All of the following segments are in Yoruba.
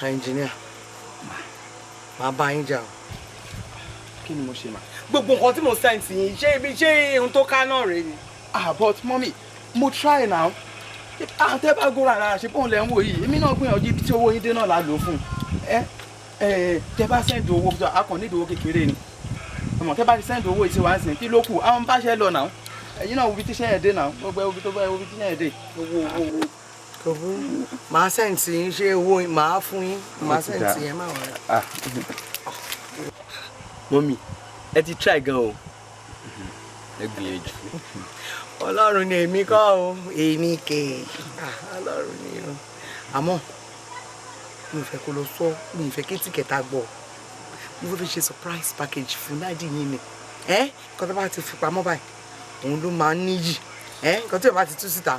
Engineer, màá bá yín jà o. Kí ni mo ṣe mà? Gbogbo nǹkan tí mo send sí yín, ṣé ibi ṣé ohun tó ká náà rèé ni? Ah, but mummy, mo try now. Ah, tẹ́ bá gbóra rárá, ṣe bóun lẹ̀ ń wò yìí. Èmi náà gbìyànjú, ibi tí owó yín dé náà la lò fún ẹ. Ẹ tẹ́ bá send owó, a kàn nídìí owó kékeré ni ọmọ. Tẹ́ bá ti send owó yìí sí wa ń sìn, kí ló kù? Àwọn bá ṣe lọ náà, ẹ̀yin náà wo ibi tí iṣẹ́ yẹn dé náà. Gbogbo ẹ wo ibi tó bá, ẹ wo ibi tí iṣẹ́ yẹn dé. Owó, owó, owó. Kò burú, màá send sí yín. Ṣé owó màá fún yín, màá send sí yín, má wọlé. Ah. Mummy, ẹ ti try gan o, ẹ gbìyànjú. Ọlọ́run ni, èmi kọ́ o, èmi kè. Ah, Ọlọ́run ni o. Àmọ́ mi ò fẹ́ kó lọ sọ, mi ò fẹ́ kí tìkẹ̀tà gbọ́. Mo fẹ́ fi ṣe surprise package fún daddy yín ni. Ẹ nǹkan tó bá ti fi pamọ́ báyìí, òun ló máa ń níyì. Ẹ nǹkan tí o bá ti tú síta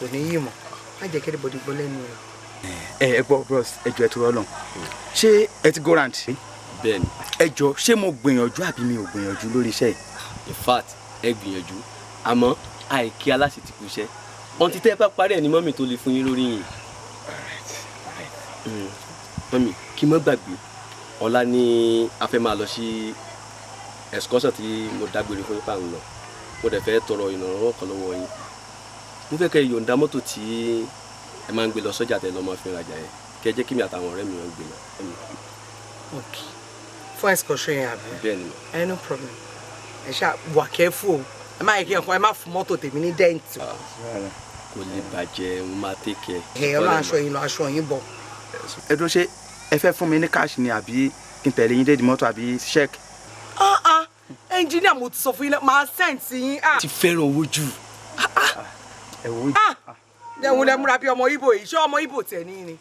kò ní yì mọ́. Má jẹ́ kí anybody gbọ́ lẹ́nu rẹ̀. Ẹ gbọ́, bros, ẹ jọ, ẹ tó rọ́ lọ, ṣé ẹ ti go round? Bẹ́ẹ̀ni. Ẹ jọ, ṣé mo gbìyànjú àbí mi ò gbìyànjú lórí iṣẹ́ yìí? In fact, ẹ gbìyànjú, àmọ́ àìkí aláṣẹ ti kú iṣẹ́ ohun tí tẹ́ ẹ bá parí ẹ̀ ní mummy tó lè fún yín lórí yìí. Mummy, kí n má gbàgbé, ọ̀la ni a fẹ́ máa lọ sí excursion tí mo dágbére fún yín pa ń lọ. Mo dẹ̀ fẹ́ tọrọ ìrànlọ́wọ́ kan lọ́wọ́ yín. Mo fẹ́ kẹ́ ẹ yọ̀ǹda mọ́tò tí ẹ máa ń gbé lọ sọ́jà tẹ́ lọ́ máa fi rajà yẹn, kẹ́ ẹ jẹ́ kí mi àtàwọn ọ̀rẹ́ mi máa gbé lọ. Ok, fún excursion yẹn, àbí? Bẹ́ẹ̀ ni. Ẹ no problem. Ẹ ṣáà wà careful o. Ẹ má yẹ kí nǹkan, ẹ má fún mọ́tò tèmi ní dent o. Kò lè bàjẹ́, mo máa take care. Ẹ ọlọ́run aṣọ yín lọ, aṣọ yín bọ̀. Ẹ dúró, ṣé ẹ fẹ́ fún mi ní cash ni, àbí kí n tẹ̀lé yín dé di mọ́tò, àbí check? Ah ah, engineer, mo ti sọ fún yín, máa send sí yín. Ah. Ti fẹ́ràn owó jù. Ẹ wò ó. Ah, ẹ̀hún lẹ múra bí ọmọ Ibo yìí. Ṣé ọmọ Ibo tẹ̀ ní ni?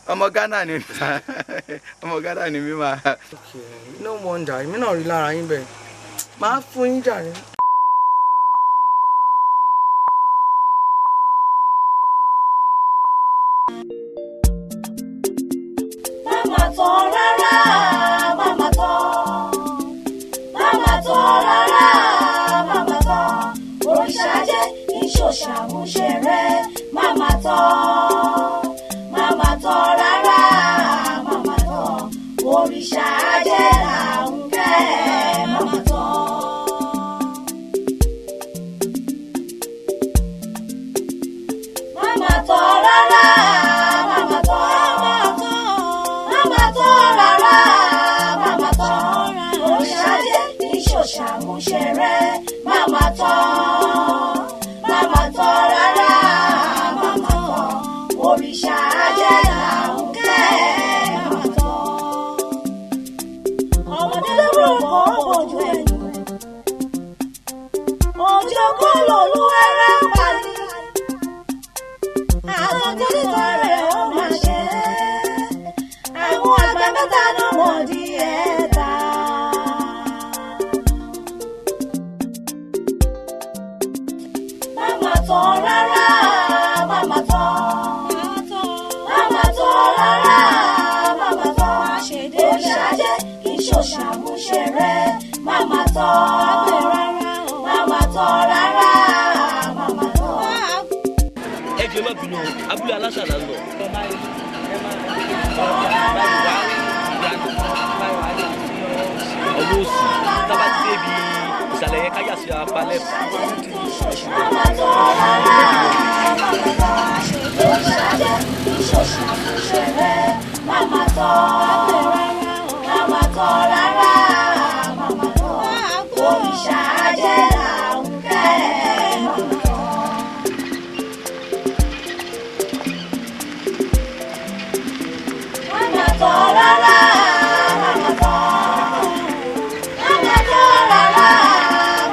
Ọmọ Ghana ni, ọmọ Ghana ni mi máa. Okay, no wonder. Èmi náà rí lára yín bẹ́ẹ̀. Máa fún yín jàre. Mama tán rárá, mama tán. Mama tán rárá, mama tán. Òrìṣà jẹ́ ìṣòṣàmúṣe rẹ̀. Mama tán, mama tán rárá, mama tán. Òrìṣà jẹ́ là ń kẹ́, mama tán. Mama tán rárá, mama tán. Mama tán rárá, mama tán. Òrìṣà jẹ́ ìṣòṣàmúṣe rẹ̀. Mama tán, mama tán rárá, mama tán. Òrìṣà jẹ́ là ń kẹ́, mama tán. Ọmọdé ló rò kó ojú ẹnu. Ojú kó lòlú ẹrẹ́ pa ni. Àwọn tó ní tọrẹ ó máa ṣe. Àwọn àgbà mẹ́ta náà wọ́n di ẹ̀ta. Mama tán rárá, mama tán. Mama tán rárá, mama tán. Òrìṣà jẹ́ kí ṣòṣàmúṣe rẹ̀. Mama tán, mama tán rárá, mama tán. Ẹ jọ̀ọ́, ẹ má bínú o, abúlé aláṣà là ń lọ. Ọwọ́ òsì, tábà ti dé ibi ìsàlẹ̀ yẹn, káyà sí apá left. Mama tán rárá, mama tán. Òrìṣà jẹ́ kí ṣòṣàmúṣe rẹ̀. Mama tán, mama tán rárá, mama tán. Òrìṣà jẹ́ là ń kẹ́, mama tán. Mama tán rárá, mama tán. Mama tán rárá,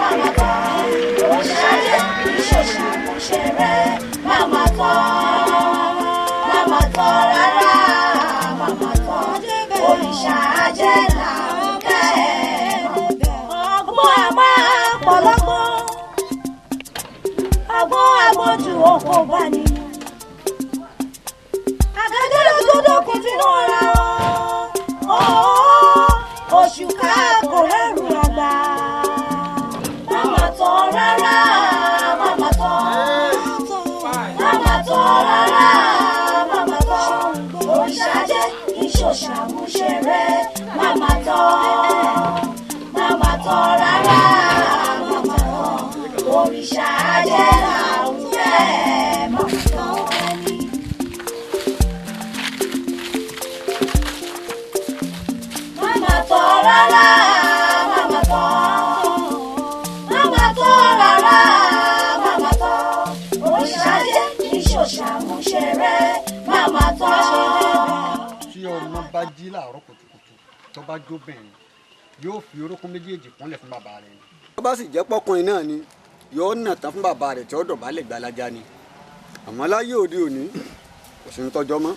mama tán. Òrìṣà jẹ́ kí ṣòṣàmúṣe rẹ̀. Mama tán, mama tán rárá, mama tán. Òrìṣà jẹ́ là ń kẹ́, mama tán. Ọgbọ́n a máa pọ̀ lọ́gbọ́n. Ọgbọ́n agbọ́njù oko bá ní. Àgàgàdàgbọ́dọ̀ tinú ara wọn. Oṣù ká kò rẹ́rù àgbà. Mama tán rárá, mama tán. Mama tán rárá, mama tán. Òrìṣà Ṣòṣàmúṣeré, má má tọ́, má má tọ́ rárá, má má tọ́. Òrìṣà ajé là ń fẹ́, má má tọ́ ẹni. Má má tọ́ rárá, má má tọ́. Má má tọ́ rárá, má má tọ́. Òrìṣà ajé kì í ṣòṣàmúṣeré, má má tọ́. Tí ọmọ bá jí láàárọ̀ kùtùkùtù, tó bá jóbìnrin, yóò fi orúnkún méjèèjì kúnlẹ̀ fún bàbá rẹ̀ ni. Tó bá sì jẹ́ pọ́kùnrin náà ni, yóò nà tán fún bàbá rẹ̀ tí ó dọ̀bálẹ̀ gbalaja ni. Àmọ́ láyé òde òní, kò sí ń tọ́jọ́ mọ́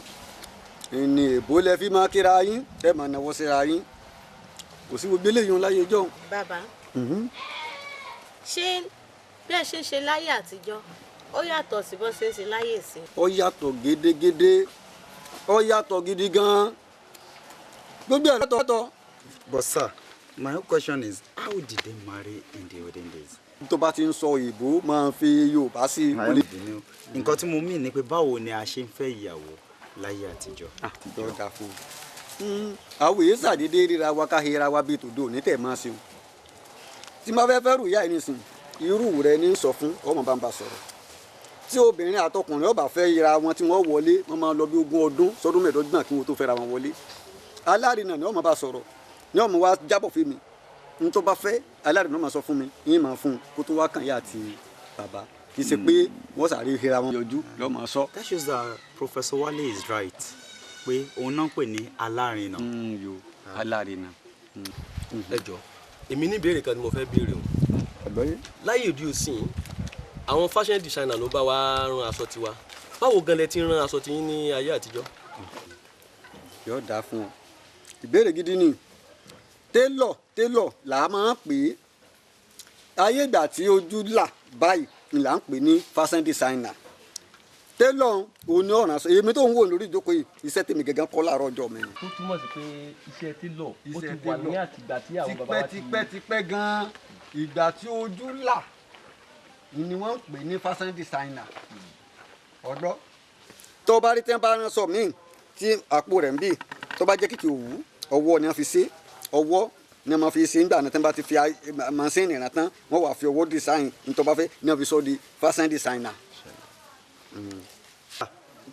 ní èbó lẹ fi máa kíra yín, ẹ máa náwó síra yín. Kò sí gbogbo eléyìí ń láyé jọ́. Bàbá, ṣé bí ẹ ṣe ń ṣe láyé àtijọ́, ó yàtọ̀ sí bó ṣe ń ṣe láyé ìsìn? Ó yàtọ̀ gédégédé, ó yàtọ̀ gidi gan-an, gbogbo ẹ̀ lọ́tọ̀ọ̀tọ̀. But sir, my own question is, how did they marry in the olden days? Tó bá ti ń sọ òyìnbó, máa fi Yorùbá sí i. Má bínú. Nǹkan tí mo mean ni pé, báwo ni a ṣe ń fẹ́ ìyàwó láyé àtijọ́? Tó dáa fún un. Àwọn èyí ṣàdédé ríra wa ká hera wa bíi tòde òní tẹ̀ máa ṣeun. Tí má fẹ́ fẹ́ rù ìyá yìí nísìn, irú rẹ ní sọ fún ọmọ bá ń bá sọ̀rọ̀. Tí obìnrin àtọkùnrin ọba fẹ́ ríra wọn tí wọ́n wọlé, wọ́n máa lọ bí 20 ọdún sọdún 25 kí wọ́n tó fẹ́ra wọn wọlé. Alárinà ni ọmọ bá sọ̀rọ̀, ní ọmọ wa jábọ̀ fún mi. N tó bá fẹ́, alárinà máa sọ fún mi, yín máa fún un kó tó wá kàn yá àti bàbá. Kì í ṣe pé wọ́n sàrí hera wọn yọjú lọ́mọ sọ. That shows that Professor Wale is right pé òun náà ń pè ní alárinà. Yo, alárinà. Ẹ jọ, èmi ní ìbéèrè kan tí mo fẹ́ béèrè o. Àgbọ́yé. Láyé òde òsìn, àwọn fashion designer ló bá wa rán aṣọ tiwa. Báwo gan lẹ ti ń rán aṣọ tiyín ní ayé àtijọ́? Yóò dáa fún ọ, ìbéèrè gidi ni. Télọ̀, télọ̀ là á máa ń pè é. Ayé ìgbà tí ojú là báyìí ni là ń pè ní fashion designer. Télọ̀ òun ni ọ̀ràn aṣọ. Èmi tó ń wò lórí ìjókòó yìí, iṣẹ́ tèmi gẹ́gẹ́ kọ́ láàárọ̀ ọjọ́ mi ni. Tó túmọ̀ sí pé iṣẹ́ télọ̀ ó Iṣẹ́ ti wà ní télọ̀. àtìgbà tí àwọn bàbá wa ti Tipẹ́ tipẹ́ tipẹ́ gan-an. Ìgbà tí ojú là ni wọ́n ń pè ní fashion designer. Ọ̀dọ́ tó bá rí tí wọ́n bá rán sọ míì tí àpò rẹ̀ ń bì, tó bá jẹ́ kìkì òwú, ọwọ́ ni wọ́n fi ṣe. Ọwọ́ ni wọ́n fi ṣe. Nígbà náà, tí wọ́n bá ti fi machine rán tán, wọ́n wà fi ọwọ́ design ní tó bá fẹ́ ní wọ́n fi sọ di fashion designer.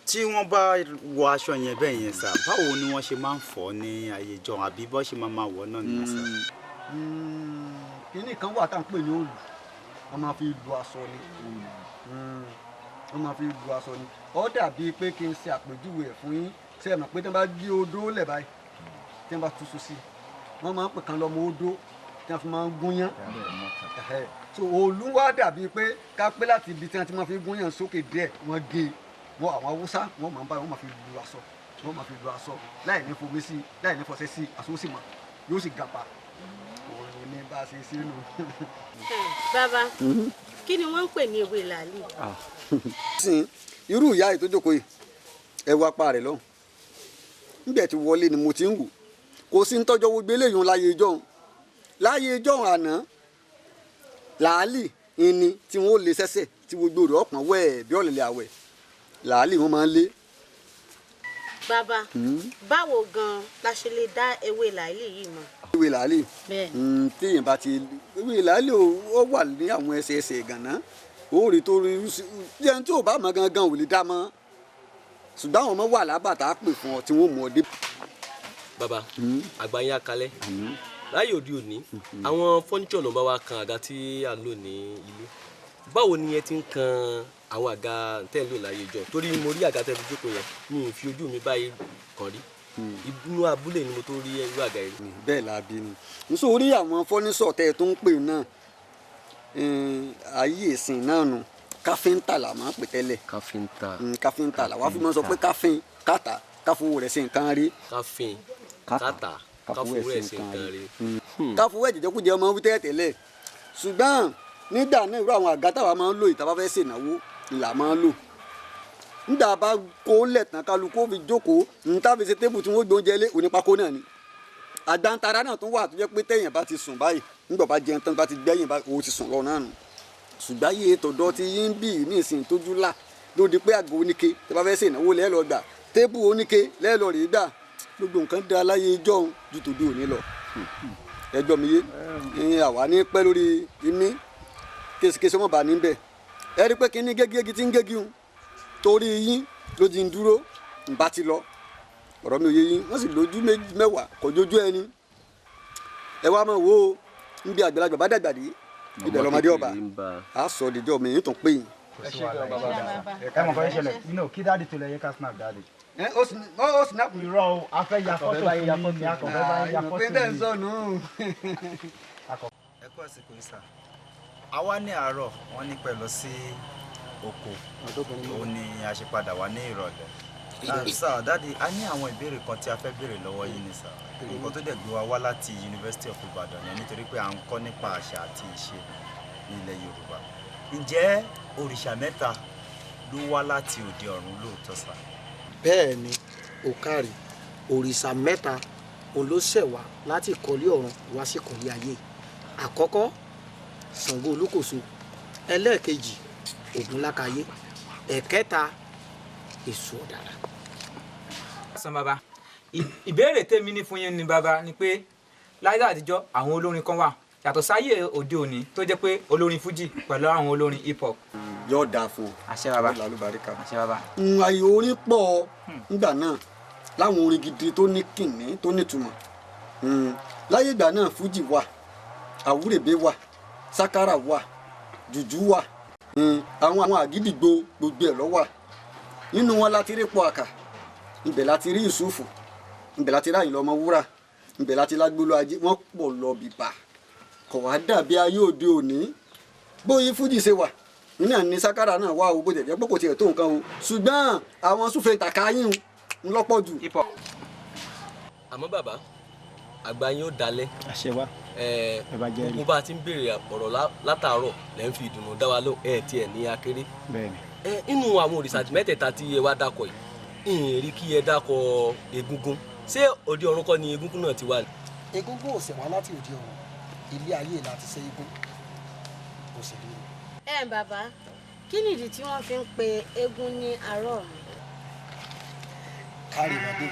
Tí wọ́n bá wọ aṣọ yẹn bẹ́ẹ̀ yẹn sà, báwo ni wọ́n ṣe máa ń fọ̀ ní ayé ìjọ, àbí bọ́ ṣe máa máa wọ̀ náà nìyẹn sà? Kínní kan wà tá à ń pè ní òòlù. Wọ́n máa fi lu aṣọ ni. Wọ́n máa fi lu aṣọ ni. Ó dàbí pé kí n ṣe àpèjúwe ẹ̀ fún yín. Ṣé ẹ mọ̀ pé tí wọ́n bá gbé odó lẹ̀ báyìí, tí wọ́n bá túṣu sí i, wọ́n máa ń pè kan lọ́mọ odó tí wọ́n fi máa ń gúnyán. Ẹ̀hẹ́. So òòlù wá dàbí pé ká pé láti ibi tí wọ́n ti máa fi gúnyán sókè díẹ̀, wọ́n gé e. Wọ́n àwọn Haúsá, wọ́n máa ń bá wọ́n máa fi lu aṣọ, wọ́n máa fi lu aṣọ láì ní fomi sí, láì ní fọṣẹ sí, aṣọ ó sì mọ́, yóò sì gapa. Òun ní bá a ṣe sínú. Bàbá, kí ni wọ́n ń pè ní ewé làálì? Sìn irú ìyá yìí tó jókòó yìí, ẹ wá apá rẹ̀ lọ́hùn níbẹ̀ tí wọlé ni mo ti ń wò. Kò sí ń tọ́jọ́ gbogbo eléyìí láyé ìjọ́un, láyé ìjọ́un àná. Làálì ìní tí wọ́n ó lé sẹ́sẹ̀ tí gbogbo rẹ̀ ọ̀pọ̀n wẹ̀ bí ọ̀lẹ̀lẹ̀ àwẹ̀, làálì wọ́n máa ń lé. Bàbá, báwo gan la ṣe lè dá ewé làálì yìí mọ̀? Ewé làálì? Bẹ́ẹ̀. Téèyàn bá ti ewé làálì, ó wà ní àwọn ẹsẹ̀ ẹsẹ̀ ìgànná, ó rí tó rí jẹun tí ò bá mọ̀ gangan ò lè dá mọ́, ṣùgbọ́n àwọn ọmọ wà lábàtà pè fún ọ tí wọ́n mọ̀ ọ́ dé. Bàbá, àgbà yín akalẹ̀. Láyé òde òní, àwọn furniture ló ń bá wa kan àga tí à ń lò ní ilé. Báwo ni ẹ ti ń kan àwọn àga tẹ́ ń lò láyé ìjọ? Torí mo rí àga tẹ́ fi jókòó yẹn, mi ì fi ojú mi báyìí kàn rí. Inú abúlé ni mo tó rí irú àga yìí. Bẹ́ẹ̀ la bí ni. Nítorí àwọn furniture tẹ́ ẹ tó ń pè náà, ayé ìsìn náà nù, káfíńtà là máa ń pè tẹ́lẹ̀. Káfíńtà. Káfíńtà là wá fi máa sọ pé káfíń kàtà, káfowó rẹ̀ sí nǹkan rí. Káfíń kàtà, káfowó ẹ̀ sí nǹkan rí. Káfowó ẹ̀ jẹjẹkújẹ ọmọ wí tẹ́lẹ̀ tẹ́lẹ̀. Ṣùgbọ́n nígbà náà, irú àwọn àga táwa máa ń lò yìí, tá a bá fẹ́ ṣènáwó là máa ń lò. Nígbà bá kó lẹ̀ tán, kálukú ó fi jókòó. Ní tá a fi ṣe tébù tí wọ́n gbé oúnjẹ lé, onípákó náà ni. Àgbàntara náà tún wà tó jẹ́ pé téèyàn bá ti sùn báyìí, nígbà bá jẹun tán, bá ti gbẹ́yìn bá, ó ti sùn lọ náà nù. Ṣùgbọ́n ayé tọ̀dọ̀ ti yín bì ní ìsìn tójú là ló di pé àgọ́ oníke, tí a bá fẹ́ ṣe ìnáwó, lẹ́ẹ̀ lọ gbà, tébù oníke lẹ́ẹ̀ lọ rèé gbà. Gbogbo nǹkan dá láyé ijọ́un ju tòde òní lọ. Ẹjọ́ mi yé ní àwa ní pẹ́ lórí imí késekése ọmọ bá níbẹ̀. Ẹ rí pé kínní gégégi tí ń gégi ń torí yín ló ti ń dúró ń bá ti lọ. Ọ̀rọ̀ mi ò yé yín, wọ́n sì lójú méjì mẹ́wàá kò jójú ẹni. Ẹ wá máa wo ń bí àgbàlagbà bá dàgbà dé ibẹ̀ lọ́mọdé ọba á sọ dídọ́ mi yín tó ń pè yín. Ẹ ṣe gan bàbá. Ẹ mọ̀ kọ́ ṣẹlẹ̀ nínú kí dáàdì tó lẹ yẹ ká snap dáàdì. Ẹ ó snap. Irọ́ o, a fẹ́ ya fọ́tò fún yín ni, a kàn fẹ́ bá yín ya fọ́tò pé bẹ́ẹ̀ yín. sọnù. Ẹ kú àsìkò yìí sà. A wá ní àárọ̀, wọ́n ní pẹ́ lọ sí oko, òun ni a ṣe padà wá ní ìrọ̀lẹ́. Sà, dáàdi, a ní àwọn ìbéèrè kan tí a fẹ́ béèrè lọ́wọ́ yín ni sà. Nǹkan tó dẹ̀ gbé wa wá láti University of Ibadan ni nítorí pé à ń kọ́ nípa àṣà àti ìṣe ní ilẹ̀ Yorùbá. Ǹjẹ́ òrìṣà mẹ́ta ló wá láti òde ọ̀run lóòótọ́ sà? Bẹ́ẹ̀ ni, òkàrè òrìṣà mẹ́ta òun ló ṣẹ̀ wá láti ìkọ̀lé ọ̀run wá sí ìkọ̀lé ayé. Àkọ́kọ́ Ṣàngó Olúkòso, ẹlẹ́ẹ̀kejì Ògúnlákayé, ẹ̀kẹta Èṣù Ọ̀dàrà. Sàn bàbá, ìbéèrè tèmi ní fún yín ni bàbá ni pé láyé àtijọ́ àwọn olórin kan wà yàtọ̀ sáyé òde òní tó jẹ́ pé olórin fújì pẹ̀lú àwọn olórin hip hop. Yóò dáa fún ọ. Àṣẹ bàbá. Yóò lálùbáríkà. Àṣẹ bàbá. Àyè orin pọ̀ nígbà náà láwọn orin gidi tó ní kìnní tó nítumọ̀. Láyé ìgbà náà fújì wà, àwúrèbé wà, sákárà wà, jùjú wà, àwọn àgídìgbo gbogbo ẹ̀ ló wà. Nínú wọn láti rí pọ̀ àkà, ibẹ̀ láti rí Yusufu, ibẹ̀ láti rí Àyìnlá Ọmọwúrà, ibẹ̀ láti lágbóló ajé, wọ́n pọ̀ lọ bìbà. Kò wá dàbí ayé òde òní. Bóyí fújì ṣe wà nínú ní sákárà náà wà o, bó jẹ́ pé kò tiẹ̀ tó nǹkan o, ṣùgbọ́n àwọn súnfẹ́ tàkà yín ń lọ́pọ̀ jù. Àmọ́ bàbá, àgbà yín ó dalẹ̀. Àṣẹ wa. Ẹ Ẹ bá jẹ́ rí. Gbogbo bá a ti ń béèrè ọ̀rọ̀ látàárọ̀ lẹ́ ń fi ìdùnnú dá wa lóhùn, ẹ tiẹ̀ ní akéré. Bẹ́ẹ̀ni. Ẹ inú àwọn òrìṣà mẹ́tẹ̀ẹ̀ta tí ẹ wá dákọ̀ yìí, ìhìn rí kí ẹ dákọ̀ egúngún. Ṣé òde ọ̀run kọ́ ni egúngún náà ti wà ní? Egúngún ò ṣẹ̀ wá láti òde ọ̀run, ilé ayé láti ṣe eégún, kò sì rí o. Ẹ bàbá, kí nìdí tí wọ́n fi ń pe eégún ní ará ọ̀run? Kárìmọ́dé,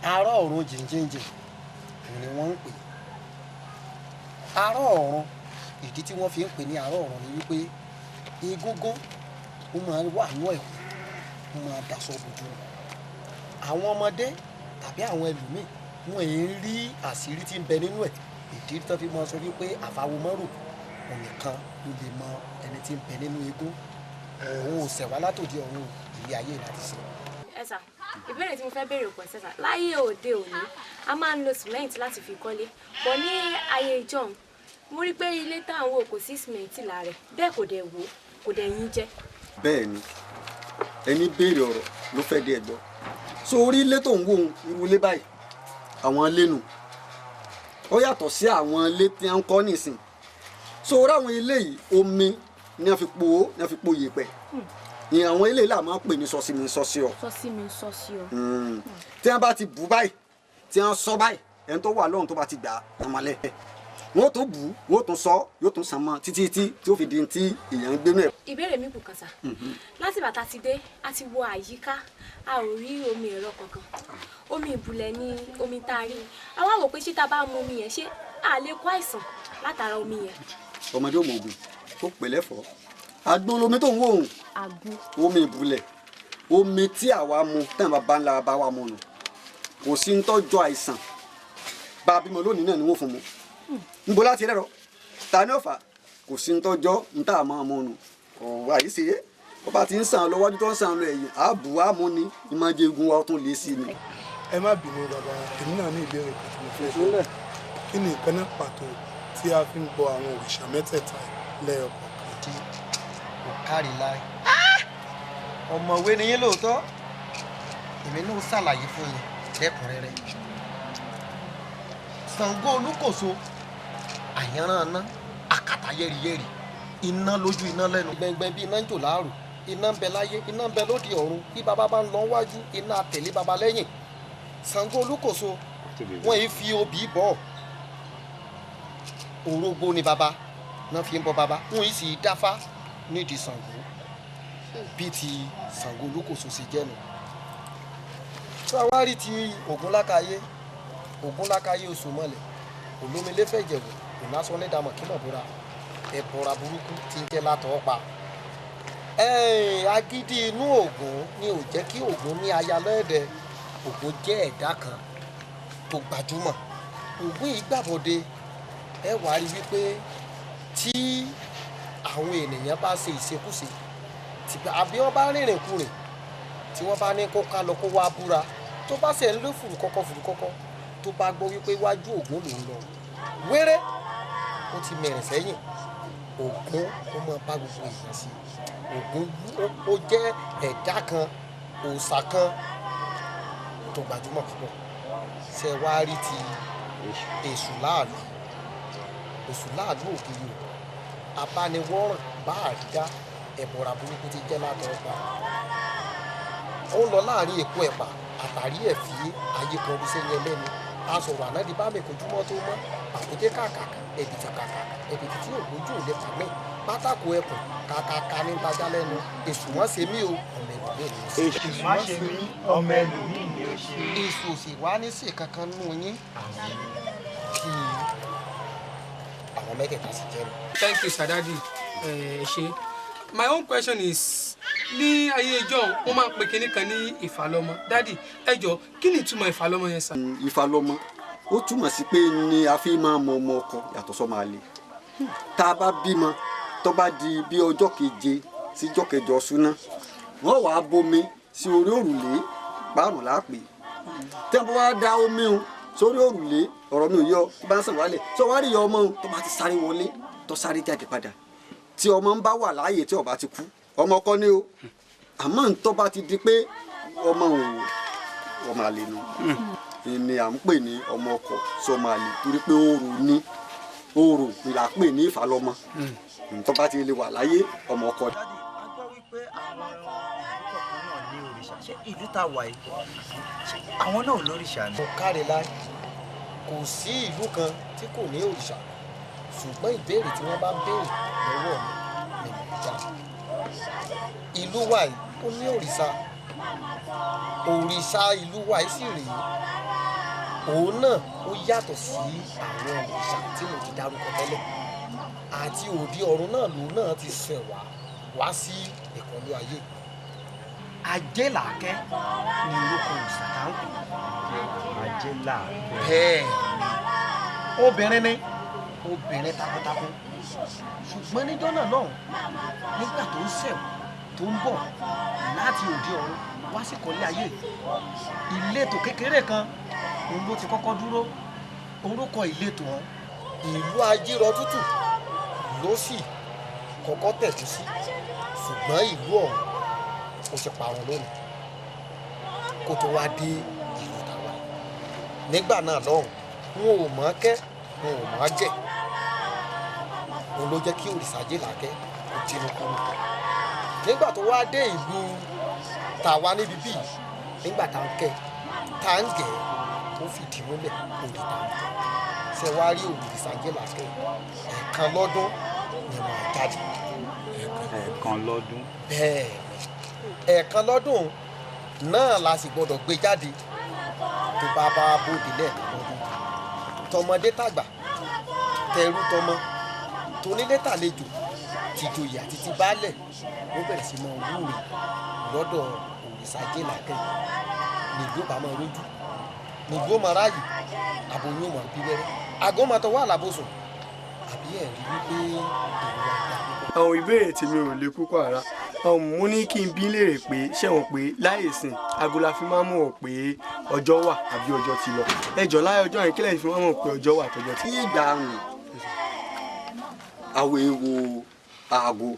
ará ọ̀run jìnjìnjìn òun ni wọ́n ń pè é. Ará ọ̀run, ìdí tí wọ́n fi ń pè ní ará ọ̀run ni wípé egúngún ó máa wà nú ẹ̀kú, ó máa daṣọ bojú. Àwọn ọmọdé tàbí àwọn ẹlòmíì wọn èé rí àṣírí tí ń bẹ nínú ẹ̀. Ìdí tí wọ́n fi máa sọ wípé àfàwọmọ́rò òun nìkan ló lè mọ ẹni tí ń bẹ nínú eégún. Òun ò ṣẹ̀ wá látòdì ọ̀run, ilé ayé láti ṣe. Ẹ sà, ìbéèrè tí mo fẹ́ béèrè pọ̀ sẹ́sà. Láyé òde òní a máa ń lo cement láti fi kọ́lé bọ̀ ní ayé ìjọ́un mo rí pé ilé tá à ń wò kò sí cement lára ẹ̀, bẹ́ẹ̀ kò dẹ̀ wò, kò dẹ̀ yín jẹ́. Bẹ́ẹ̀ ni, ẹni béèrè ọ̀rọ̀ ló fẹ́ dé ẹ̀gbọ́. So orí ilé tó ń wò ó, irú ilé báyìí àwọn ilé nù, ó yàtọ̀ sí àwọn ilé tí wọ́n ń kọ́ nísìn. So orí àwọn ilé yìí omi ni wọ́n fi po ó, ni wọ́n fi po yèèpẹ̀. Ìyẹn àwọn ilé là máa ń pè ní sọ́sí mi sọ́sí ọ. Sọ́sí mi sọ́sí ọ. Tí wọ́n bá ti bù báyìí, tí wọ́n sọ báyìí, ẹni tó wà lọ́hùn tó bá ti gbà á ọmọlẹ́, wọ́n tún bù, wọ́n tún sọ, yóò tún sàn mọ́ títí tí tí ó fi di ti èèyàn ń gbé náà. Ìbéèrè mi kù kan sà. Láti bàtà ti dé, a ti wo àyíká, a ò rí omi ẹ̀rọ kankan. Omi ìbùlẹ̀ ni omi tá a rí. A wá wò pé ṣé tá a bá mu omi yẹn, ṣé a lè kó àìsàn látara omi yẹn? Ọmọdé ò mọ ògùn ó pè lẹ́fọ̀ọ́. Àgbọn lomi tó ń wò ó. Àgbo. Omi ìbùlẹ̀, omi tí àwa mu tán bàbá ńlá bá wa mu nù. Kò sí ń tọ́jú àìsàn. Bá a bímọ lónìí náà ni wọ́n fún mu. Nbo láti rẹ́rọ, ta ni ó fà? Kò sí ń tọ́jọ́ ń tà máa mu nù. Ọ̀rọ̀ àyíṣe yé. Bó bá ti ń sàn lọ wájú tó ń sàn lọ ẹ̀yìn, àbù àmú ni ìmọ̀jẹ̀gùn wa tún lè sí ni. Ẹ má bínú bàbá, èmi náà ní ìbéèrè kan tí mo fẹ́ ṣe. Kí ni nǹkan náà pàtó tí a fi ń bọ àwọn òrìṣà mẹ́tẹ̀ẹ̀ta lẹ́yọkọ̀ọ̀kan? Ọ̀kárì láì. Ọ̀mọ̀wé ni yín lóòótọ́. Èmi náà ṣàlàyé fún yín lẹ́kùnrẹ́rẹ́. Ṣàngó Olúkòso, àyànràn iná, àkàtà yẹ́rìyẹ́rì, iná lójú iná lẹ́nu. Gbẹngbẹng bí iná ń jò láàrò, iná ń bẹ láyé, iná ń bẹ lóde ọ̀run. Bí baba bá ń lọ wájú, iná àtẹ̀lé baba lẹ́yìn. Ṣàngó Olúkòso, wọ́n yìí fi obì bọ̀. Orógbó ni baba náà fi ń bọ baba, wọ́n yìí sì dáfá nídìí Ṣàngó. Bí ti Ṣàngó Olúkòso ṣe jẹ́ nu. Tó a wá rí ti Ògúnlákayé, Ògúnlákayé oṣù mọ́lẹ̀, olómiléfẹ̀jẹ̀wò, òlásán lẹ́dàmọ̀ kí mọ̀ búra, ẹ̀bọ̀ra burúkú ti ń jẹ́ látọ̀ pa. Agídí inú Ògún ni ò jẹ́ kí Ògún ní aya lọ́ẹ̀dẹ̀. Ògún jẹ́ ẹ̀dá kan tó gbajúmọ̀. Ògún yìí gbàbọ̀dé. Ẹ wá rí wípé tí àwọn ènìyàn bá ṣe ìṣekúṣe àbí wọ́n bá rìnrìn kurìn, tí wọ́n bá ní kó ká lọ kó wá búra, tó bá ṣe ń lé fùrùkọ́kọ́ fùrùkọ́kọ́, tó bá gbọ́ wípé wájú Ògún ló ń lọ wéré, ó ti mẹ̀rìn sẹ́yìn. Ògún ó máa bá gbogbo èèyàn sí. Ògún ó jẹ́ ẹ̀dá kan, òòṣà kan tó gbajúmọ̀ púpọ̀. Ṣe wá rí ti Èṣù láàlú, Èṣù láàlú ògiri o, abániwọ́ràn bá àrídá, ẹ̀bọ̀rà burúkú ti jẹ́ látọ̀ ọgbà. Ó ń lọ láàrin Èkó Ẹ̀pà àtàrí ẹ̀fí ayé kan orí sẹ́yìn ẹlẹ́ni. A sọ̀rọ̀ àná di bá mi kojúmọ́ tó mọ́, àkójẹ́ kàkàkà, ẹ̀bìtì kàkàkà, ẹ̀bìtì tí ògbójú ò lè pa mí, pátákó ẹkùn kàkàkà ní tajà lẹ́nu. Èṣù wọ́n ṣe mí o, ọmọ ẹlòmíì ni ó ṣe. Èṣù má ṣe mí, ọmọ ẹlòmíì ni ó ṣe. Èṣù ò sì wá ní sí kankan nù yín kí àwọn mẹ́tẹ̀ẹ̀ta sì jẹ́ mi. Thank you, sir, daddy. Ẹ ṣé. My own question is, ní ayé ìjọ wọ́n máa ń pe kinní kan ní ìfàlọ́mọ. Daddy, ẹ jọ̀ọ́, kí ni ìtumọ̀ ìfàlọ́mọ yẹn sà? Ìfàlọ́mọ ó túmọ̀ sí pé ni a fi máa mọ ọmọ ọkọ yàtọ̀ sọ́mọ àlè. Tá a bá bímọ, tó bá di bí ọjọ́ keje sí ọjọ́ kẹjọ súná, wọ́n wàá bomi sí orí òrùlé pààrùn láàpè. Tí wọ́n bá wá da omi o sórí òrùlé, ọ̀rọ̀ mi ò yọ, tó bá ń sàn wálẹ̀, sọ wá rí ìyá ọmọ tó bá ti sáré wọlé, tó sáré jáde padà. Tí ọmọ ń bá wà láàyè tí ó bá ti kú, ọmọ ọkọ ni o. Àmọ́ ntọ́ bá ti di pé ọmọ òun ọmọ àlè nu ni à ń pè ní ọmọ ọkọ sọmọ àlè, torí pé òrò ni òrò là ń pè ní ìfàlọ́mọ. Ntọ́ bá ti lè wà láyé ọmọ ọkọ. Daddy, a gbọ́ wípé àwọn ìlú kọ̀ọ̀kan náà ní òrìṣà. Ṣé ìlú tá a wà yìí, ṣé àwọn náà lóríṣà ni? Kò káre láì, kò sí ìlú kan tí kò ní òrìṣà, ṣùgbọ́n ìbéèrè tí wọ́n bá béèrè lọ́wọ́ mi ni mò ń dá. Ìlú wa yìí ó ní òrìṣà, òrìṣà ìlú wa yìí sì rèé, òun náà ó yàtọ̀ sí àwọn òrìṣà tí mo ti dárúkọ tẹ́lẹ̀. Àti òde ọ̀run náà lòun náà ti ṣẹ̀ wá wá sí ìkọlù ayé. Ajélàákẹ́ ni orúkọ òrìṣà tá ń pè. Ajélàákẹ́. Bẹ́ẹ̀ obìnrin ni, obìnrin takuntakun. Ṣùgbọ́n níjọ́ náà lọ́hùn, nígbà tó ń ṣẹ̀ tó ń bọ̀ láti òde ọ̀run wá sí ìkọlù ayé, ìletò kékeré kan òun ló ti kọ́kọ́ dúró. Orúkọ ìletò ọ̀hún ìlú Ajírọ̀tútù ló sì kọ́kọ́ tẹ̀dó sí, ṣùgbọ́n ìlú ọ̀hún ó ti parun lónìí kó tó wá dé ìlú tàwa. Nígbà náà lọ́hùn, wọn ò mọ̀ kẹ́, wọn ò mọ̀ gẹ̀. Òun ló jẹ́ kí òrìṣà Ajélàákẹ́ kó tinú kúrú. Nígbà tó wá dé ìlú tàwa níbi bíi, nígbà tá ń kẹ́ tá ń gẹ̀, ó fìdí múlẹ̀ òrì tá ń kẹ́. Ṣé wàá rí òrìṣà Ajélàákẹ́, ẹ̀ẹ̀kan lọ́dún ni wọ́n á jáde. Ẹ̀ẹ̀kan lọ́dún. Bẹ́ẹ̀ ni, ẹ̀ẹ̀kan lọ́dún náà la sì gbọ́dọ̀ gbé jáde. Tó bá bá bóde lẹ́ẹ̀kan lọ́dún, tọmọdé tàgbà, tẹrú tọmọ, tonílé tàlejò, tìjòyè àti ti baálẹ̀, ó bẹ̀rẹ̀ sí máa wúre lọ́dọ̀ òrìṣà Ajélàákẹ́. Nílùú bá máa rójú, nílùú ó máa ráàyè, àbòyún ó máa bí wẹ́rẹ́, àgọ́ máa tọwọ́ àlàbòsùn. Àbí ẹ̀ rí wípé ìlú àgbà púpọ̀. Àwọn ìbéèrè tí mi ò lè púpọ̀ rárá. Mo ní kí n bí léèrè pé ṣé wọn pé láyè sìn aago la fi máa ń mọ̀ pé ọjọ́ wà àbí ọjọ́ ti lọ. Ẹ jọ̀ọ́, láyé ọjọ́ yẹn, kílẹ̀ fi máa ń mọ̀ pé ọjọ́ wà àtọjọ́ ti lọ. Ìgbà àrùn àwọn èèwò aago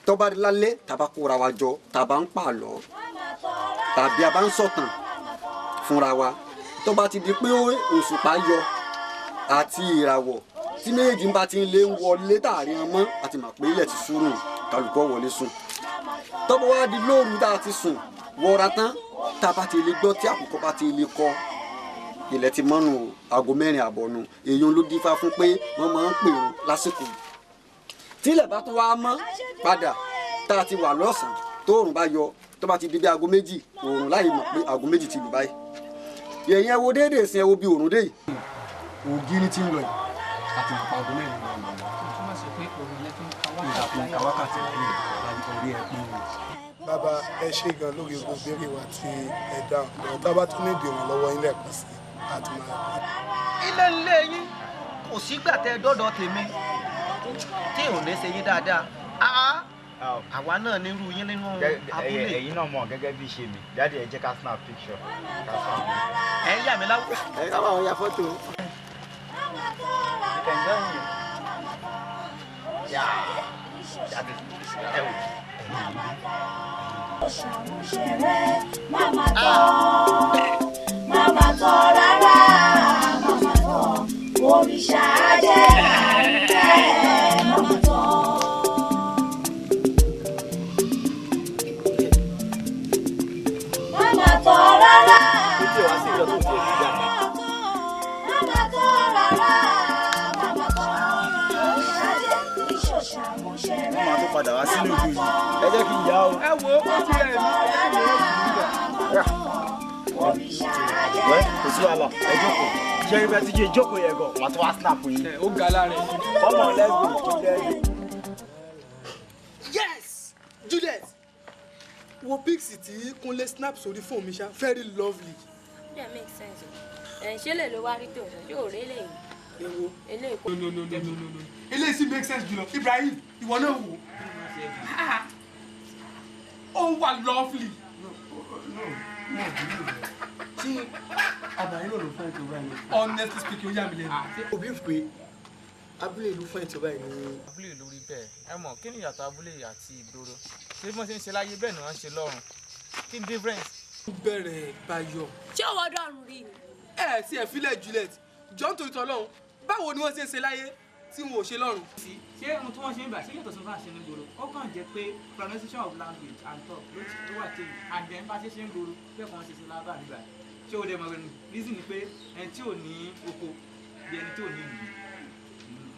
tó bá di lálẹ́, tàbá kóra wa jọ, tàbá ń pààlọ́ tàbí a bá ń sọ̀tàn fúnra wa, tó bá ti di pé òṣùpá yọ àti ìràwọ̀ tí méjì bá ti ń lé ń wọlé tààrin ọmọ àti mà pé ilẹ̀ ti sùn, kálukọ́ wọlé sùn. Tó bá wá di lóru tá a ti sùn wọra tán, tá a bá ti lè gbọ́ tí àkùkọ bá ti lè kọ, ilẹ̀ ti mọ́nu aago 4:30 nu. Èyí ló dífá fún pé wọ́n máa ń pè ó lásìkò. Tílẹ̀ bá tún wá mọ́ padà tá a ti wà lọ́sàn-án, tóòrùn bá yọ, Tó bá ti di bí aago 2 oòrùn láì mọ̀ pé aago 2 ti lù báyìí. Yẹ̀yìn ẹ wo déédéé sin, ẹ wo bí oòrùn dé yìí, ògiri ti ń lọ yìí àti àpá aago 4 lọ. Túmọ̀ sí pé òun lẹ fi ń ka Ìlà fi ń ka wákàtí láyé orí ẹ pín in. Bàbá, ẹ ṣe gan lórí gbogbo ìbéèrè wa tí ẹ dáhùn lọ́wọ́. Tá a bá tún ní ìdìrànlọ́wọ́ yín lẹ́ẹ̀kan sí àti máa pè. Ilé ńlé yín, kò sígbà tẹ dọ́dọ̀ tèmi tí ò ní ṣe yín dáadáa. Ah, àwa náà nírú yín nínú abúlé. Ẹ̀yin náà mọ̀ gẹ́gẹ́ bí ṣe mi. Daddy, ẹ jẹ́ ká snap picture. Ká snap. Ẹ yà mí láwọ. Ẹ ká bá wọn ya fọ́tò. You can join me. Yeah. Daddy, ẹ wò. Mama tọ́, mama tọ́ rárá, mama tọ́, òrìṣà jẹ́ àríkẹ́, mama tọ́. Mama tọ́ rárá, mama tọ́ rárá, mama tọ́, òrìṣà jẹ́ ìṣòṣà mọ̀ṣẹ̀rẹ́. Wọ́n máa tó padà wá sínú ìlú yìí. Ẹ jẹ́ kí n yá o. Ẹ wo, ó ti rẹ̀ mí, ẹ jẹ́ kí n yá. Wẹ́, kò sí wàhálà, ẹ jókòó. Ṣé ibẹ̀ ti jẹ́ ìjókòó yẹn gan? Màá tó wá snap yín. Ó ga lára ẹ̀. Come on, let's go. Let's go. Yes, Juliet, wo pics tí Kúnlé snap sórí fóònù mi ṣá, very lovely. That makes sense o. Ẹ̀ ṣé lè ló wá rí tó sọ, yóò rí eléyìí. Ewo. Eléyìí kò. No, no, no, no, no, no, eléyìí sì make sense jùlọ. Ibrahim, ìwọ náà wò ó wà lovely. Tí àbàyìn náà ló fẹ́ tó báyìí. Honestly speaking, ó yà mí lẹ́nu. Òbí pé abúlé ìlú fẹ́ tó báyìí ní. Abúlé lórí bẹ́ẹ̀, ẹ mọ̀ kí ni ìyàtọ̀ abúlé àti ìgboro? Ṣé bí wọ́n ṣe ń ṣe láyé bẹ́ẹ̀ ni wọ́n ń ṣe lọ́run? Kí ni difference? Ó bẹ̀rẹ̀ Bayọ̀. Ṣé òwò dọ̀rùn rí ni? Ẹ ti ẹ̀ filẹ̀, Juliet, jọ ń torí tọ́lọ́run, báwo ni wọ́n ṣe ń ṣe láyé tí wọn ò ṣe lọ́run? Ṣé ohun tí wọ́n ṣe ń bà ṣé yàtọ̀ sí ohun tí wọ́n ṣe ní gbòòrò? Ó kàn jẹ́ pé pronunciation of language and talk ló wà change, and then bá ṣe ṣe ń gbòòrò bẹ́ẹ̀ kàn ṣe ṣe lábà nígbà. Ṣé o dẹ̀ mọ̀ rẹ̀? Reason ni pé ẹni tí ò ní oko bí ẹni tí ò ní ìlú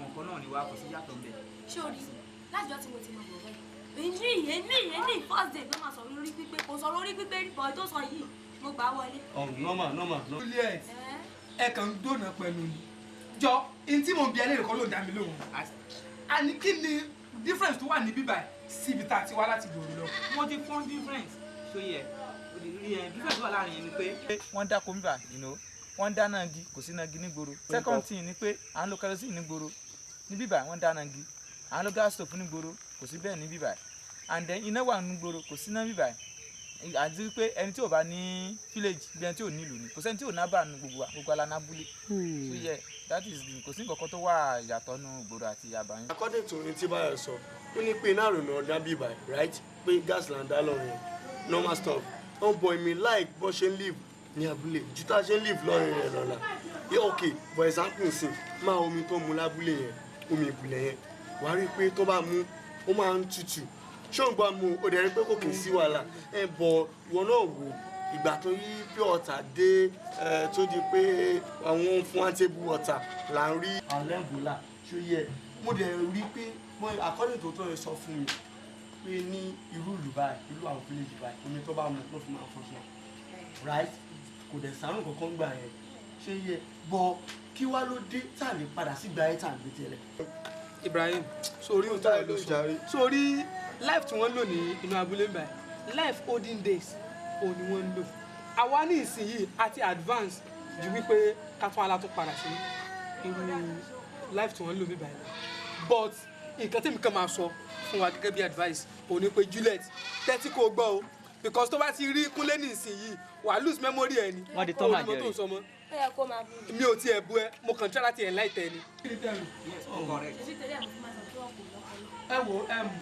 nǹkan náà ni wàá kò sí yàtọ̀ ńbẹ̀. Ṣé o rí lájọ́ tí mo ti mọ̀ bọ̀ bẹ́ẹ̀? Èyí first day ló máa sọ̀rọ̀ lórí pípé, kò sọ̀rọ̀ lórí pípé rí, bọ̀ tó sọ yìí mo gbà á wọlé. Normal, normal. Juliet, ẹ kàn ń dònà pẹ̀lú ni. Jọ n tí mò ń bi ẹlẹ́rìí kan ló ń dá mi lóhùn. Àní kí ni difference tó wà ní bíbá síbi tá a ti wá láti gbòòrò lọ? Wọ́n ti fún difference ṣó yẹ rí ẹ, difference wà láàrin yẹn ni pé wọ́n dáko bíbà, wọ́n dáná igi, kò sí iná igi nígboro. Second thing ni pé à ń lo kerosene nígboro, ní bíbà wọ́n dáná igi, à ń lo gas stove nígboro, kò sí bẹ́ẹ̀ ní bíbà, and then iná wà nígboro, kò sí iná bíbà. Àti pé ẹni tí ò bá ní village bí ẹni tí ò ní ìlú ni, kò sẹ́ni tí ò ná bà nu gbogbo wa, gbogbo ala nábúlé. So yeah, that is the, kò sí nǹkan kan tó wà yàtọ̀ nu ìgboro àti àbáyé. According to ní tí Báyọ̀ sọ, ó ní pé iná àrònà ọ̀dà bíbà, right, pé gas là ń dá lọ́rùn yẹn, normal stuff. Wọ́n bọ̀ èmi like bó ṣe ń live ní abúlé ju tá a ṣe ń live lọ́rùn rẹ̀ lọ́la. Yeah, okay, for example nsìn máa omi tó mu lábúlé yẹn, omi ìbùlẹ̀ yẹn, wàá rí i pé tó bá mu ó máa ń tutù. Ṣé òun gbọ́ mu ó dẹ̀ rí pé kò kì í sí wàhálà ẹ bọ̀. Ìwọ náà wò ìgbà tó yí pure water dé, ẹ tó di pé àwọn fún wa table water là ń rí. Àwọn ẹ̀bùlà ṣó yẹ, mo dẹ̀ rí pé mo according to tó yẹ sọ fún mi pé ní irú ìlú báyìí, irú àwọn village báyìí, omi tó bá mu ló fi máa fọṣọ, right, kò dẹ̀ sàrùn kankan gbà yẹn. Ṣé yẹ bọ̀, kí wá ló dé tá a lè padà sígbà yẹn tá a gbé tẹ́lẹ̀? Ibrahim, sórí òótọ́ ẹ̀ ló sọ. Sórí life tí wọ́n ń lò ní inú abúlé báyìí, life olden days òun ni wọ́n ń lò. Àwa ní ìsinyìí àti advance ju wípé ká tún ala tún padà sí irú life tí wọ́n ń lò ní báyìí. But nǹkan tèmi kan máa sọ fún wa gẹ́gẹ́ bí advice òun ni pé, Juliet, tẹ́tí kò gbọ́ o, because tó bá ti rí Kúnlé ní ìsinyìí, wàá lose memory ẹ ni. Wọ́n di tọ́ màá Ó ní mo tó ń jẹ́rìí. sọ mọ́. Ó yẹ kó máa bú mi. Mi ò tiẹ̀ bú ẹ, mo kàn try láti enlighten ẹ ni. Yes, all correct. Ṣèṣì tẹ́lẹ̀ mo fi máa sọ pé wọn kò lọ́pọlọ. Ẹ wo,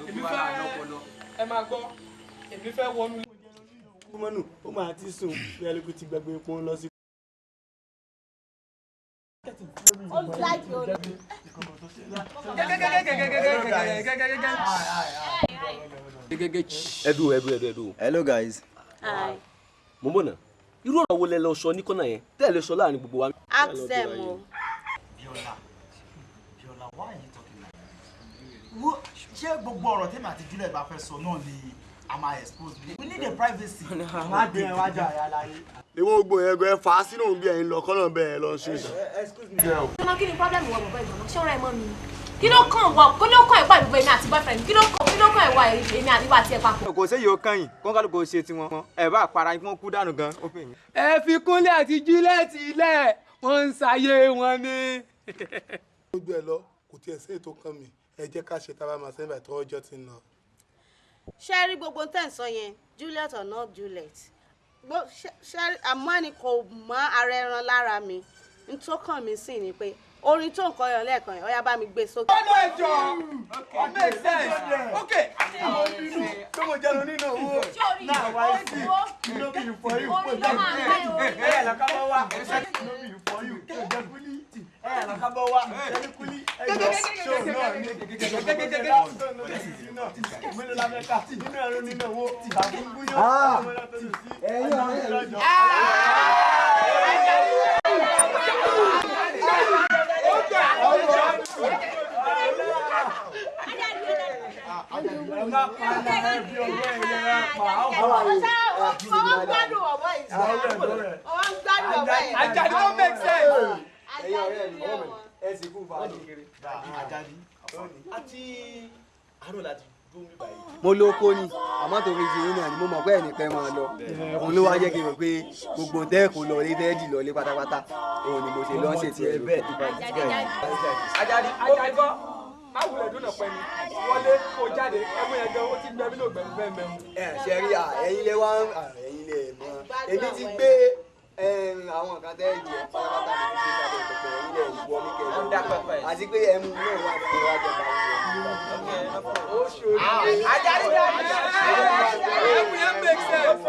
èmi fẹ́, ẹ máa gbọ́, èmi fẹ́ wọnú. Kúmọ́nù ó máa ti sùn bí ẹlẹ́kù ti gbàgbé epo ń lọ sí. Ó like your. Ẹdùn, ẹdùn, ẹdùn, ẹdùn. Hello guys. Hi. Mo ń bọ̀ náà, irú ọ̀rọ̀ wo lẹ lọ sọ ní kọ́nà yẹn tẹ́ ẹ lè sọ láàrin gbogbo wa? Ask them o. Biola, Biola, why are you talking like this? Wo, ṣé gbogbo ọ̀rọ̀ tèmi àti Juliet bá fẹ́ sọ náà ni A máa expose me. We need a privacy. Má gbé ẹ wájà àyà láyé. Ìwọ gbogbo yẹn gan ẹ fà á sínú bí ẹ̀yin lọ kọ́nà bẹ́ẹ̀ lọ ṣe. Excuse me. Ọmọ, kí ni problem wọ bọ̀bọ̀ ìgbọ̀nà? Ṣé ọ̀rẹ́ ẹ mọ́ mi ni? Kí ló kàn wọ? Kí ló kàn ìwà ìbúbọ èmi àti boyfriend? Kí ló kàn ìwà èmi àti ìwà àti ẹ̀ papọ̀? Kò séyìí ó kàn yín, kọ́ńkálùkù ṣe tiwọn, ẹ bá para yín kí wọ́n kú dànù gan, ó pè mí. Ẹ fi Kúnlé àti Juliet ilẹ̀, wọ́n ń ṣayé wọn ni. Gbogbo ẹ lọ, kò tiẹ̀ sí ètò kan mi. Ẹ jẹ́ ká ṣe tábà máa sẹ́ńbà tó ọjọ́ ti ń lọ. Ṣé rí gbogbo tẹ̀ ń sọ yẹn, Juliet or not Juliet, ṣé àmọ́ ni kò mọ ara ẹran lára mi. N tó kàn mí sí ni pé orin tó ń kọ yàn lẹ́ẹ̀kan yẹn, ó yá, bá mi gbé sókè. Ọdún ẹjọ, it make sense, okay. Àwọn bínú pé mo jẹun nínú owó. Náà wá sí no be for you. Ẹ lọ́ka bọ́ wá. No be for you. Kí ló jẹ kúlí? Ẹ lọ́ka bọ́ wá. Jẹ́ kúlí. Ẹ jọ ṣó náà ní. Mélòó la fẹ́ kà? Nínú ẹ̀rọ nínú owó. Tàbí gúnyán. Ẹ̀yin ọ̀rẹ́ mi. Ẹ má pa ẹ bí ọgbẹ́ ẹ pa. Ọwọ́ ń gbádùn ọ̀bọ yìí. Ọwọ́ ń gbádùn ọ̀bọ yìí. Àjàdí tó make sense. Ẹ̀yin ọ̀rẹ́ mi, ẹ sì kú fàájì. Àjàdí àti àárọ̀ láti dúró mi báyìí. Mo lóko ni, àmọ́ torí ti yín náà ni mo mọ̀ pé ẹnìkan máa lọ. Òun ló wá jẹ́ kí n mọ̀ pé gbogbo tẹ́ kò lọ lé tẹ́ dì lọ lé pátápátá, òun ni mo ṣe lọ́ ṣètì ẹ̀ lóko. Àjàdí, Àjàdí kọ́ má wulẹ̀ dúnà pẹ́ ni wọlé kó jáde ẹ̀mú yẹn gan, ó ti gbẹ mí ló gbẹ̀mí bẹ́ẹ̀ mẹ́mu. Ẹ ṣe rí à, ẹ̀yin lẹ wá, ẹ̀yin lẹ mọ̀, èmi ti gbé àwọn nǹkan tẹ́ jẹ pátápátá, mi ti gbé sábẹ́ pẹpẹ. Ẹ̀yin lẹ wọlé kẹ lọ, àti pé ẹmu náà wà ní ìwájú ọba. Àjàdí jáde, ẹ̀mú yẹn make sense.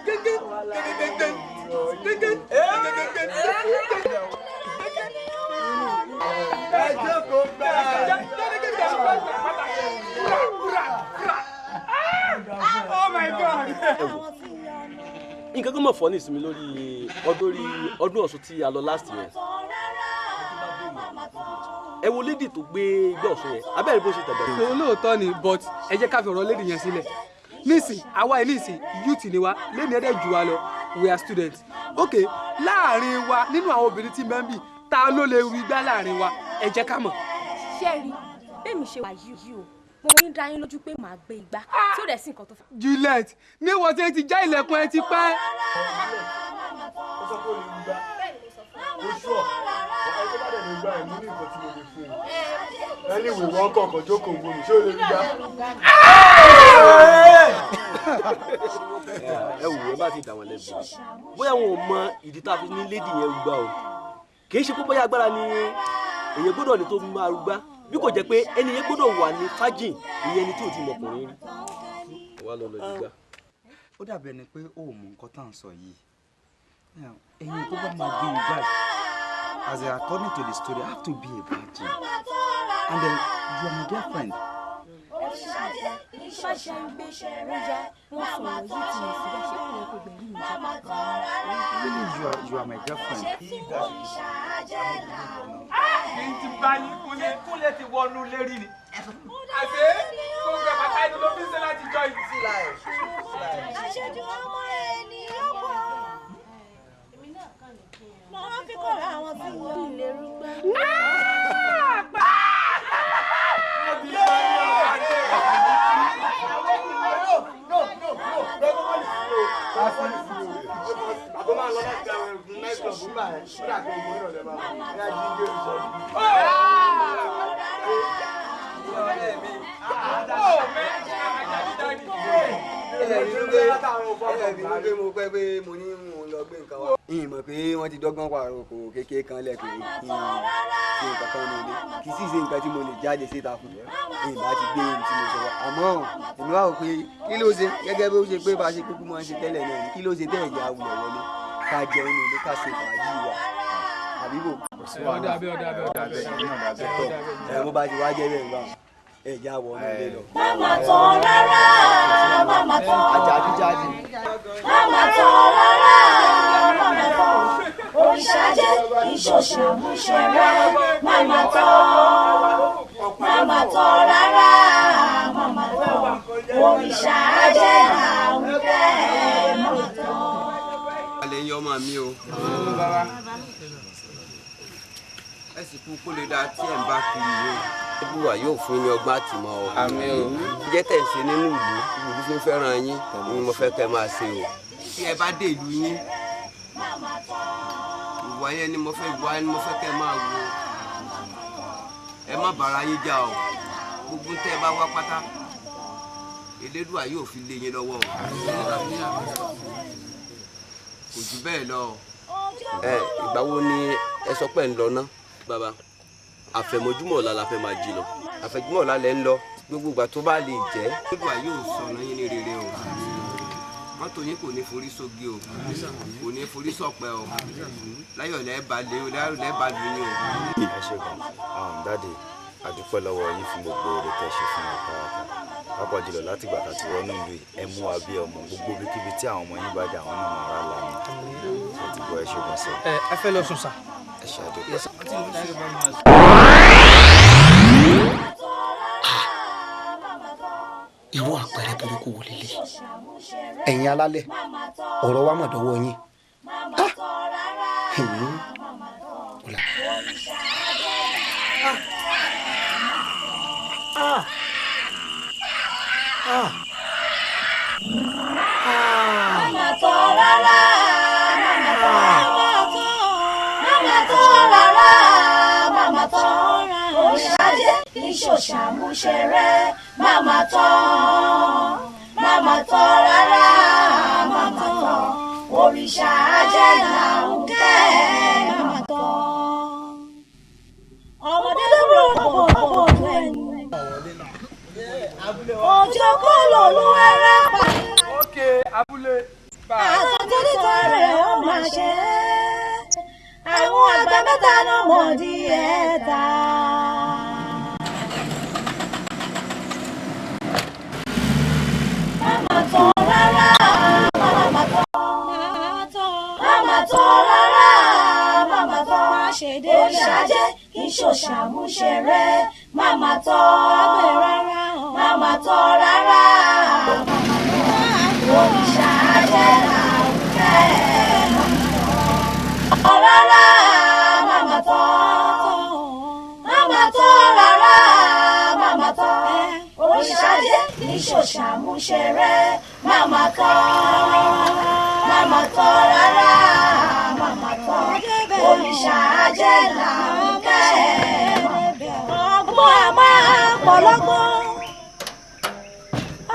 Gẹ́gẹ́ gẹ́gẹ́ gẹ́gẹ́ gẹ́gẹ́ gẹ́gẹ́. Ẹ jókòó gbà. Oh my God. Ẹ wò, nǹkan kan mọ̀ fọ́ ní ìsinmi lórí ọdún, orí ọdún Ọ̀ṣun tí a lọ last year. Ẹ wo lady tó gbé igbá Ọ̀ṣun yẹn, abẹ́rẹ́ bó ṣe dàgbà. Olóòótọ́ ni, but ẹ jẹ́ ká fi ọ̀rọ̀ lady yẹn sílẹ̀ nísìn. Àwa yìí nísìn, youth ni wa lẹ́nu ẹ̀dẹ̀ jù wa lọ, we are students, ok? Láàrin wa, nínú àwọn obìnrin tí mẹ́ńbì, ta ló lè rí gbá láàrin wa? Ẹ jẹ́ ká mọ̀. Ṣé rí bẹ́ẹ̀ mi ṣe wà yìí o, mo ń dá yín lójú pé màá gbé igbá tí ó dẹ̀ sí nǹkan tó fà. Juliet, níwọ̀n tí ẹ ti já ilẹ̀kùn ẹ ti pẹ́. Ó sọ pé ó lè gbá. Ó ṣùọ̀. Ẹ tó bá dẹ̀ lè gbá ẹ̀ mú ní nǹkan tí mo lè fún un. Anyway, wọ́n kọ̀ọ̀kan jókòó wo mi, ṣé ó lè gbá? Ẹ wò, ẹ bá ti dà wọ́n lẹ́bi, bóyá wọn ò mọ ìdí tá a fi ní lady yẹn rúgbà o. Kì í ṣe pé bóyá agbára ni èyàn gbọ́dọ̀ ní tó máa rúgbà, bí kò jẹ́ pé ẹni yẹn gbọ́dọ̀ wà ní fájìn, ìyẹn ẹni tí ò ti mọkùnrin rí wà lọ lọ dìgbà. Ó dàbí ẹni pé ó mọ nǹkan tá à ń sọ yìí. Ẹ̀yin tó bá máa gbé igbá yìí, as in, according to the story, I have to be a virgin, and then you are my girlfriend. Bá ṣe ń gbé bóyá wọ́n sọ̀rọ̀ yìí tí mo sì bá ṣe kò yẹ kó gbẹ̀rí mi jẹ́. Really, you are my girlfriend. Kí n ti bá yín, Kúnlé, Kúnlé ti wọnú lérí ni. Àṣé gbogbo ẹ̀ bàtà inú ló fi ń ṣe láti jọ yìí. Àṣejù ọmọ ènìyàn pọ̀. Mo fi kọ́ra àwọn tí wọ́n lè rúgbà. Àbọ̀ máa lọ láti àwọn ẹ̀gún night club ń bà ẹ́. Ó dà pé ogun ìrọ̀lẹ́ máa ń yá jí gé ìṣẹ́. Ẹ bínú pé mo pẹ́, pé mo ní mo lọ gbé nǹkan wá. Ìyìn mọ̀ pé wọ́n ti dọ́gbọ́n pààrọ̀ kò kékeré kan lẹ́kọ̀ọ́, kí n ṣe nǹkan kan ní ilé, kì í sì ṣe nǹkan tí mo lè jáde síta fún. Ìyìn bá ti gbé ohun tí mo sọ wá, àmọ́ èmi wá wò pé kí ló ṣe gẹ́gẹ́ bí ó ṣe pé bá a ṣe kúkú máa ń ṣe tẹ́lẹ̀ náà ni, kí ló ṣe tẹ́ẹ̀ jẹ́ àwùlẹ̀ wọlé ká jẹun ní ilé, ká ṣe fàájì wa, àbí bò. Ọ̀dà bẹ́ẹ̀, ọ̀dà bẹ́ẹ̀, ọ̀dà bẹ́ẹ̀. Ẹ bó bá ti wá jẹ́ bẹ́ẹ̀ bá ẹ já wọnú ilé lọ. Mama tán rárá, mama tán. Àjàdí jáde. Mama tán rárá, mama tán. Òrìṣà jẹ́ Ìṣòṣàmúṣeré màmá tọ́, màmá tọ́ rárá, màmá tọ́. Òrìṣà ajé là ń kẹ́, màmá tọ́. Alẹ́ yín ọmọ mi o. Ẹ sì kú kó lè dáa tí ẹ̀ ń bá kiri yìí o. Olúwa yóò fún yín ní ọgbọ́n àtìmọ́ o. Àmín o. Jẹ́ tẹ̀ ń ṣe nínú ìlú, ìlú fi ń fẹ́ràn yín, ni mo fẹ́ kẹ́ máa ṣe o. Tí ẹ bá dé ìlú yín, ìwà yẹn ni mo fẹ́ ìwà yẹn ni mo fẹ́ kẹ́ máa wo. Ẹ má bára yín jà o. Gbogbo tẹ́ ẹ bá wá pátá, Elédùà yóò fi lé yín lọ́wọ́ o. Kò jù bẹ́ẹ̀ lọ. Ẹ ìgbà wo ni ẹ sọ pé ń lọ ná? Bàbá, àfẹ̀mọ́júmọ́ ọ̀la la fẹ́ máa jí lọ. Àfẹ̀mọ́júmọ́ ọ̀la lẹ ń lọ. Gbogbo ìgbà tó bá lè jẹ́. Elédùà yóò sọ̀nà yín ní rere o. Mọ́tò yín kò ní forí sógi o. Kò ní forí sọ̀pẹ́ o. Láyọ̀ lẹ́ bá lé o, láyọ̀ lẹ́ bá lu yín o. Ẹ ṣé gan. Daddy, a dúpẹ́ lọ́wọ́ yín fún gbogbo oore tẹ́ ṣe fún wa pátá. Pàápàá jùlọ láti ìgbà tá a ti wọnú ìlú yìí, ẹ mú wa bí ọmọ. Gbogbo ibikíbi tí àwọn ọmọ yín bá dé, àwọn náà máa rà lánàá. Ṣé ti gbọ́? Ẹ ṣé gan sir. Ẹ a fẹ́ lọ sùn sà. Ẹ ṣé, a dúpẹ́. Irú àpẹẹrẹ burúkú wo lélẹ̀? Ẹ̀yin alálẹ̀, ọ̀rọ̀ wa mà dọ́wọ́ yín. Ah! Hmm. Ọ̀la. Ah! Ah! Màmá tọ́ rárá, màmá tọ́, màmá tọ́ rárá, màmá tọ́. Òrìṣà jẹ́ ìṣòṣàmúṣeré, màmá tọ́, màmá tọ́ rárá, màmá tọ́. Òrìṣà jẹ́ là ń kẹ́, màmá tọ́. Ọmọdé ló rò pọ̀ pọ̀ tó ẹnu. Òjò kò lòlú ẹrẹ́ pa. Ókè abúlé. Àtúntò rẹ̀ ó máa ṣe é. Àwọn àgbà mẹ́ta náà mọ̀ di ẹ̀ta. Màmá tọ́ rárá, màmá tọ́. Màmá tọ́ rárá, màmá tọ́. Òrìṣà jẹ́ kí ṣòṣàmúṣeré. Màmá tọ́, màmá tọ́ rárá, màmá tọ́. Òrìṣà jẹ́ là ń kẹ́, màmá tọ́. Rárá, màmá tọ́. Màmá tọ́ rárá, màmá tọ́. Òrìṣà jẹ́ kí ṣòṣàmúṣeré. Màmá tọ́, màmá tọ́ rárá, màmá tọ́. Òrìṣà jẹ́ là ń kẹ́, ọgbọ́n a máa pọ̀ lọ́gbọ́n.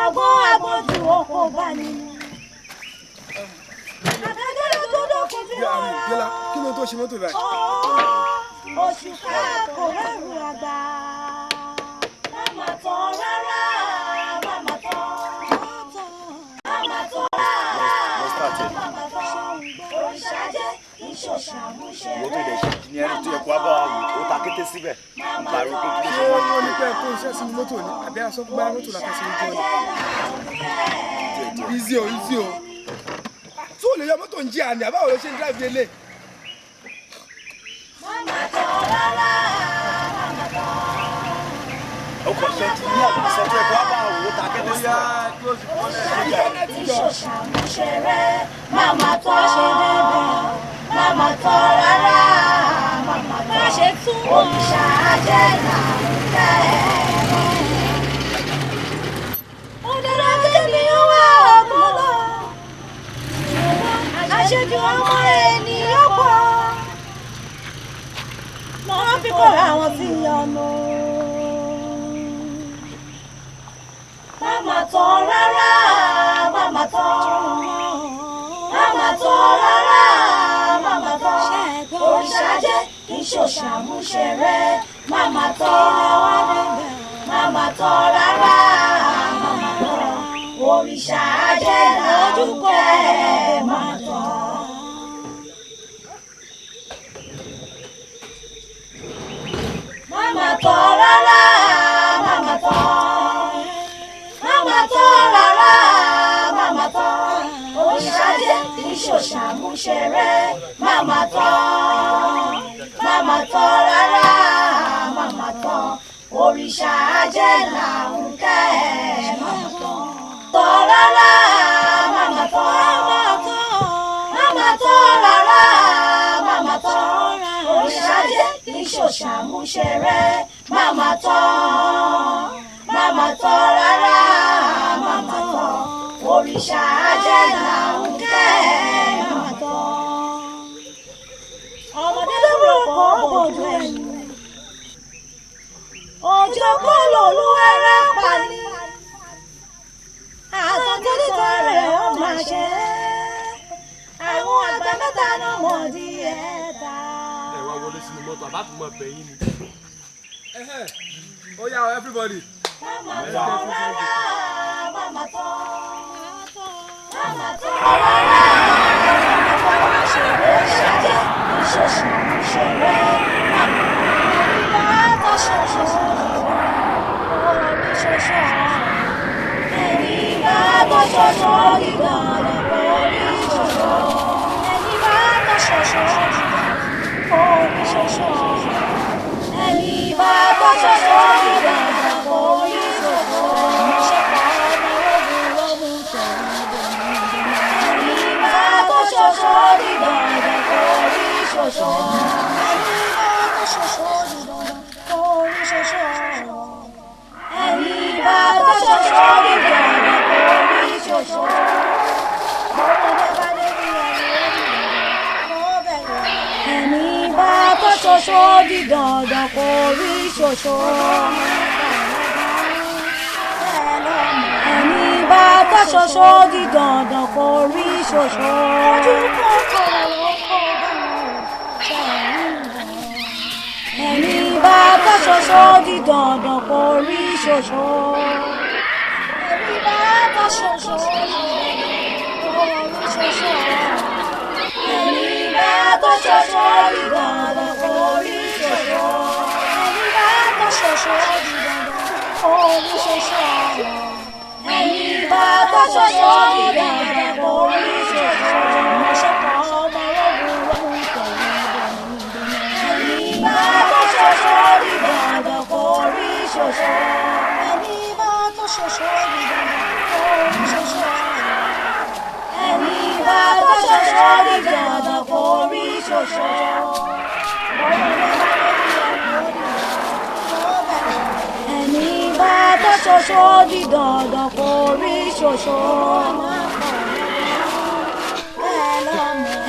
Ọgbọ́n agbọ́njú oko bá ní. Àdájọ́ tó dókun tí wọ́n rà. Bíọ́lá, kí ló tó ṣe mọ́tò báyìí? Oṣù ká kò rẹ́rù àgbà. Màmá tọ́ rárá, màmá tọ́. Màmá tọ́ rárá, màmá tọ́. Òrìṣà jẹ́ ìṣòṣàmúṣeré. Ìwọ tó dẹ̀ ṣe engineering tó yẹ kó wá bá wa wò ó ta kété síbẹ̀. Ń pariwo pé kí ló Ṣé ṣe mọ́tò. wọ́n ní pé kó iṣẹ́ sínú mọ́tò ni àbí aṣọ gbá mọ́tò làkà sí ojú ọ̀nà? Easy o, easy o. Tó o lè yọ mọ́tò ń jí àná, báwo ló ṣe ń drive délé? Ó kàn ṣe engineer lásán tó yẹ kó wá bá wa wò ó ta kété síbẹ̀. Ìṣòṣàmúṣeré, màmá tọ́ ṣe bẹ́ẹ̀, màmá tọ́ rárá, màmá tọ́. Òrìṣà jẹ́ là ń kẹ́. Òdòdó kí ni ó wà ọgbọ́n lọ? Àṣejù ọmọ ènìyàn pọ̀. Wọ́n fi kọ́ra wọn sí ọ̀nà. Màmá tọ́ rárá, màmá tọ́. Màmá tọ́ rárá, màmá tọ́. Òrìṣà jẹ́ kí ṣòṣàmúṣeré. Màmá tọ́, màmá tọ́ rárá, màmá tọ́. Òrìṣà jẹ́ là ń kẹ́, màmá tọ́. Màmá tọ́ rárá, màmá tọ́. Màmá tọ́ rárá, màmá tọ́. Òrìṣà jẹ́ kí ṣòṣàmúṣeré. ṣàmúṣeré màmá tán, màmá tán rárá, màmá tán. Òrìṣà ajé là ń kẹ́ ẹ̀, màmá tán. Tán rárá, màmá tán, màmá tán rárá, màmá tán. Òrìṣà ajé kì í ṣòṣàmúṣeré, màmá tán, màmá tán rárá, màmá tán. Òrìṣà ajé là ń kẹ́ ẹ̀, màmá tán. Ọmọdé ló rò kó bójú ẹnu. Òjò kó lòlú ẹrẹ́ pa ni. Àtọ̀tẹ̀lẹ́tọ̀ rẹ̀ ó máa ṣe é. Àwọn àgbà mẹ́ta náà mọ̀ di ẹ̀ta. Ẹ wá wọlé sínú mọ́tò, àbá tó máa bẹ̀ yín ni. Ó yá o, everybody. Màmá tán rárá, màmá tán. Màmá tán rárá, màmá tán. Ṣòro ṣàjẹ́, ìṣòṣì ṣòro. Màmá tán ṣoṣo, orí ṣoṣo. Ẹni bá tán ṣoṣo dídán lọ́pọ̀ orí ṣoṣo. Ẹni bá tán ṣoṣo dídán orí ṣoṣo. Ẹni bá tán ṣoṣo dídán lọ́pọ̀ orí ṣoṣo. Ẹni bá tán ṣoṣo dídán lọ́pọ̀ orí ṣoṣo. Ẹni bá tán ṣoṣo dídán lọ́pọ̀ orí ṣoṣo. Ẹni bá tán ṣoṣo dídán lọ́pọ̀ orí ṣoṣo. Ẹni bá tán ṣoṣo di dandan kò rí ṣoṣo. Ẹni bá tán ṣoṣo di dandan kò rí ṣoṣo. Ojú kòkòrò ló kó bá ẹni bá tán ṣoṣo di dandan kò rí ṣoṣo. Ẹni bá tán ṣoṣo di dandan kò rí ṣoṣo. Ẹni bá tán ṣoṣo di dandan kò rí ṣoṣo. Ẹni bá tán ṣoṣo di dandan kò rí ṣoṣo. Ẹni bá tán ṣoṣo di dandan kò rí ṣoṣo. Ẹni bá tán ṣoṣo di dandan kò rí ṣoṣo. Ẹni bá tán ṣoṣo di dandan kò rí ṣoṣo. Ẹni bá tán ṣoṣo di dandan kò rí ṣoṣo. Ẹni bá tán ṣoṣo di dandan kò rí ṣoṣo.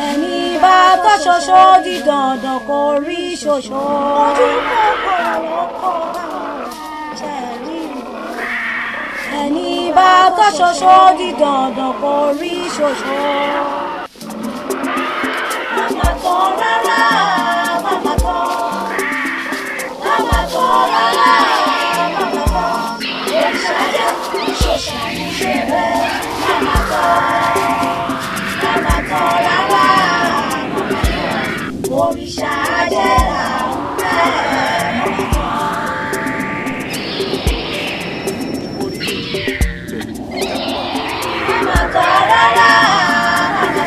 Ẹni bá tán ṣoṣo di dandan kò rí ṣoṣo. Ojú kòkòrò ló kó bá wọn. Ẹni bá tán ṣoṣo di dandan kò rí ṣoṣo. Màmá tán rárá, màmá tán. Màmá tán rárá, màmá tán. Òrìṣà jẹ́ ìṣòṣà ìṣeré. Màmá tán, màmá tán rárá, màmá tán. Òrìṣà jẹ́ là ń bẹ̀, màmá tán. Màmá tán rárá, màmá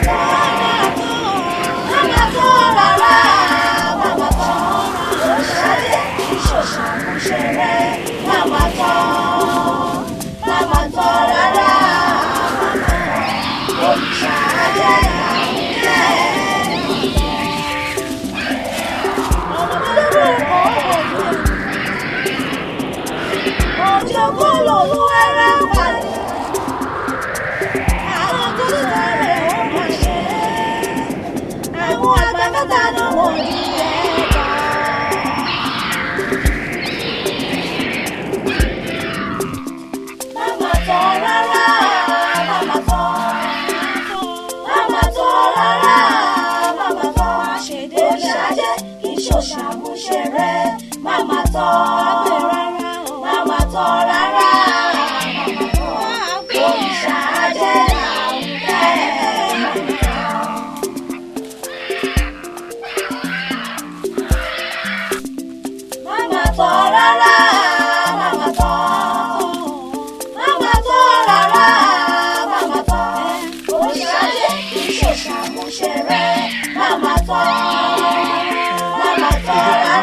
tọ́ rárá.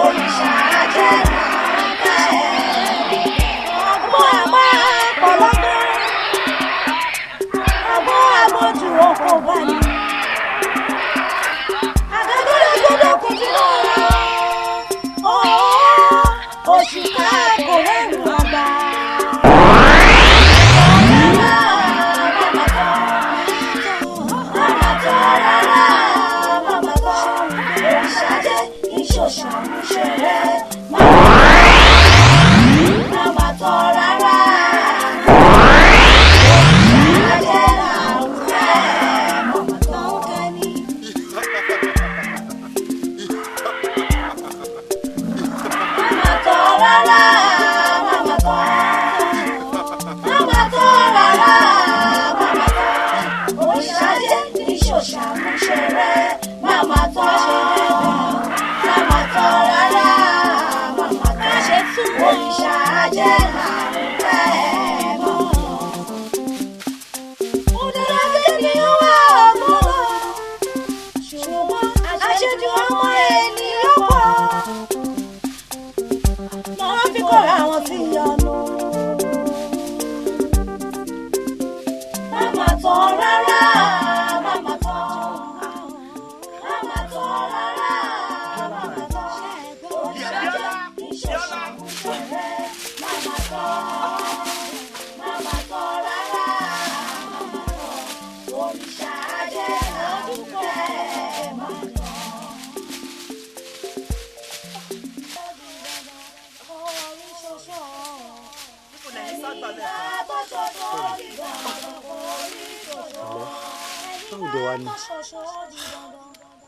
Òrìṣà ajé là ń fẹ́. Ọgbọ́n a máa pọ̀ lọ́gbọ́n. Ọgbọ́n agbójú oko bá ní. Àgádágodo kò tí lọ rà. Òṣìkà kò rẹ́rù àgbà. Báwo wa ni?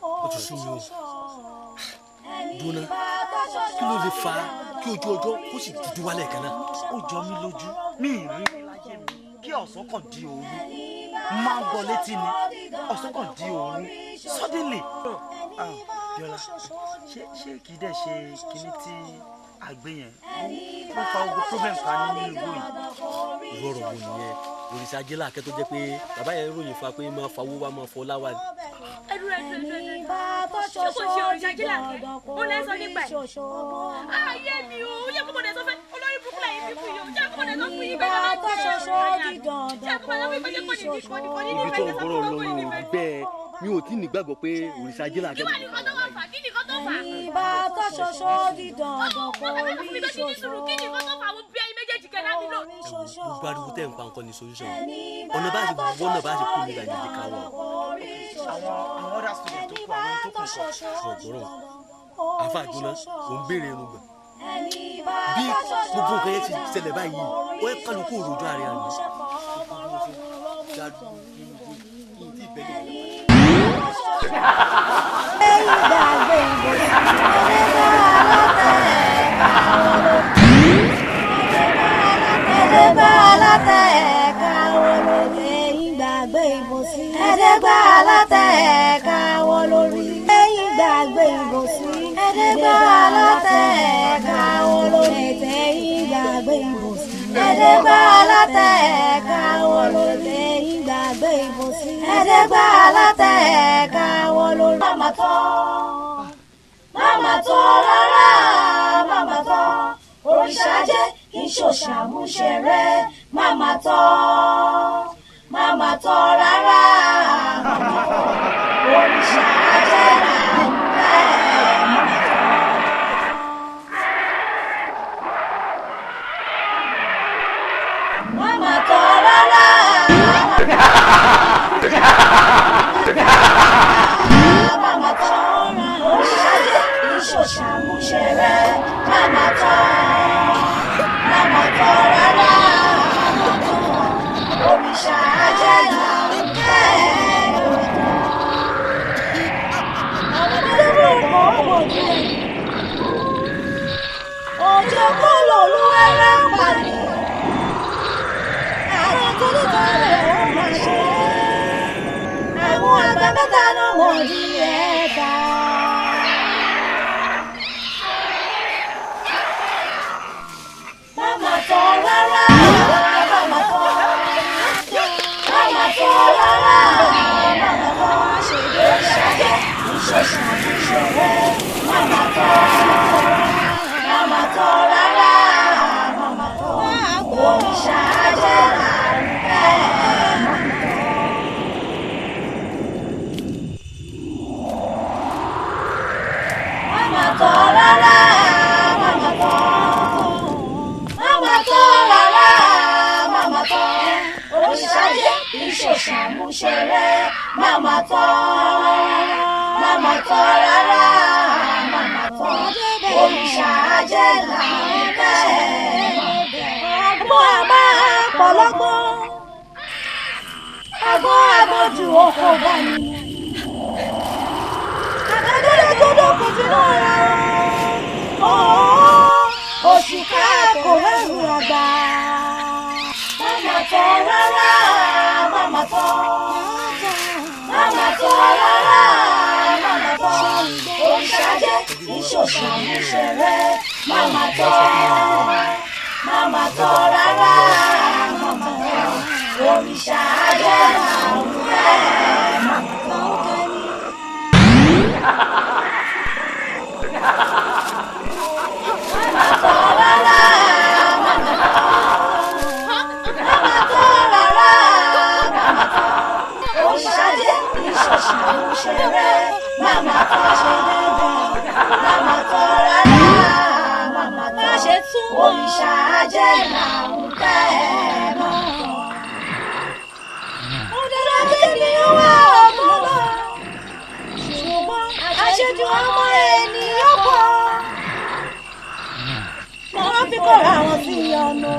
Ó ti sú mi o. Dúnà, kí ló lè fa kí ojú ọjọ́ kó sì dúdú wálẹ̀ kan náà? Ó jọ mí lójú, mi ì rí láyé mi kí ọ̀sán kàn di òru. Máa ń gbọ́ létí ni, ọ̀sán kàn di òru. Suddenly. Bíọ́lá, ṣé kìí dẹ̀ ṣe kinní tí àgbẹ̀ yẹn ló fa ogun problem kan nínú igbó yìí? Irú ọ̀rọ̀ wo nìyẹn? Òrìṣà ajé làákẹ́ tó jẹ́ pé bàbá yẹn ròyìn fún wa pé máa fawó wá máa fọlá wá. Ẹdúró ẹdúró ẹdúró ẹdúró. Ṣé kò ṣe òrìṣà ajé làákẹ́? Ó lẹ́ sọ nípa ẹ̀. Ayé mi o, ó yẹ kó mọ̀dẹ̀ sọ fẹ́ olórí burúkú láyé fi kú yìí o. Ṣé kó mọ̀dẹ̀ sọ fún yín bẹ́ẹ̀ lọ́wọ́ tó ṣe òrìṣà Ṣé kó mọ̀dẹ̀ sọ fún yín pé kò ní kò ní kò ní Ibi tó ń bọ́rọ̀ lọ mi ò rí bẹ́ẹ̀. Mi ò tí ì nígbàgbọ́ pé òrìṣà ajé làákẹ́. Kí wàá ní kó tó wà fà? Kí ni kó tó fà? Ìbá tó ṣoṣo di dandan kò rí ṣoṣo. Kí ni kó tó fà? Àwọn bí ẹyin méjèèjì kẹ́ láti lò. Gbogbo ariwo tẹ́ ń pa nǹkan ní solution. Ọ̀nà bá ṣe wọ́nà bá ṣe kú mi là ní ká wà. Àwọn other student tó kù, àwọn tó kù kọ́. Ọ̀gbọ́rọ̀, àfa àjọná, ò ń béèrè irun gbọ̀n. Bí gbogbo nǹkan yẹn ti ṣẹlẹ̀ báyìí, ó yẹ kálukú òròjọ́ ààrẹ àná. Ẹ̀ẹ́dẹ́gbà alátẹ ẹ̀ka wọn lórí. Ẹ̀yìn gbàgbé ìbò sí. Ẹ̀ẹ́dẹ́gbà alátẹ ẹ̀ka wọn lórí. Ẹ̀yìn gbàgbé ìbò sí. Ẹ̀ẹ́dẹ́gbà alátẹ ẹ̀ka wọn lórí. Ẹ̀yìn gbàgbé ìbò sí. Ẹ̀ẹ́dẹ́gbà alátẹ ẹ̀ka wọn lórí. Ẹ̀yìn gbàgbé ìbò sí. Ẹ̀ẹ́dẹ́gbà alátẹ ẹ̀ka wọn lórí. Màmá tọ́, màmá tọ́ rárá, màmá tọ́. Òrìṣà jẹ́ kí n ṣòṣàmúṣe rẹ̀, màmá tọ́, màmá tọ́ rárá, màmá tọ́. Òrìṣà jẹ́ là ń fẹ́, màmá tọ́. Màmá tọ́ rárá, màmá tọ́. Òrìṣà jẹ́ kí n ṣòṣàmúṣe rẹ̀, màmá tọ́. Màmá tọ́ rárá, màmá tọ́. Òrìṣà jẹ́ là ń fẹ́. kì í ṣòṣàmúṣeré. Màmá tọ́, màmá tọ́ rárá, màmá tọ́. Òrìṣà ajé là ń kẹ́. Ọgbọ́n a máa pọ̀ lọ́gbọ́n. Ọgbọ́n agbójú oko bá mi. Àgbàdo kò tí náà rà ó. Òṣìkà kò rẹ́rù àgbà. Màmá tọ́ rárá, màmá tọ́. Màmá tọ́ rárá, màmá tọ́. Òrìṣà jẹ́ ìṣòṣàmúṣeré. Màmá tọ́, màmá tọ́ rárá, màmá tọ́. Òrìṣà jẹ́ àwùrẹ́, màmá tọ́. Màmá tọ́ rárá, màmá tọ́. Màmá tọ́ rárá, màmá tọ́. Òrìṣà jẹ́ ìṣòṣàmúṣeré. Màmá tọ́, màmá tọ́ rárá, màmá tọ́. Òrìṣà jẹ́ làwùkẹ́, màmá tọ́. Òdòdó ni ó wà ọmọ lọ, ṣùgbọ́n àṣejù ọmọ ènìyàn pọ̀. Wọ́n fi kọ́ra wọn sí ọ̀nà.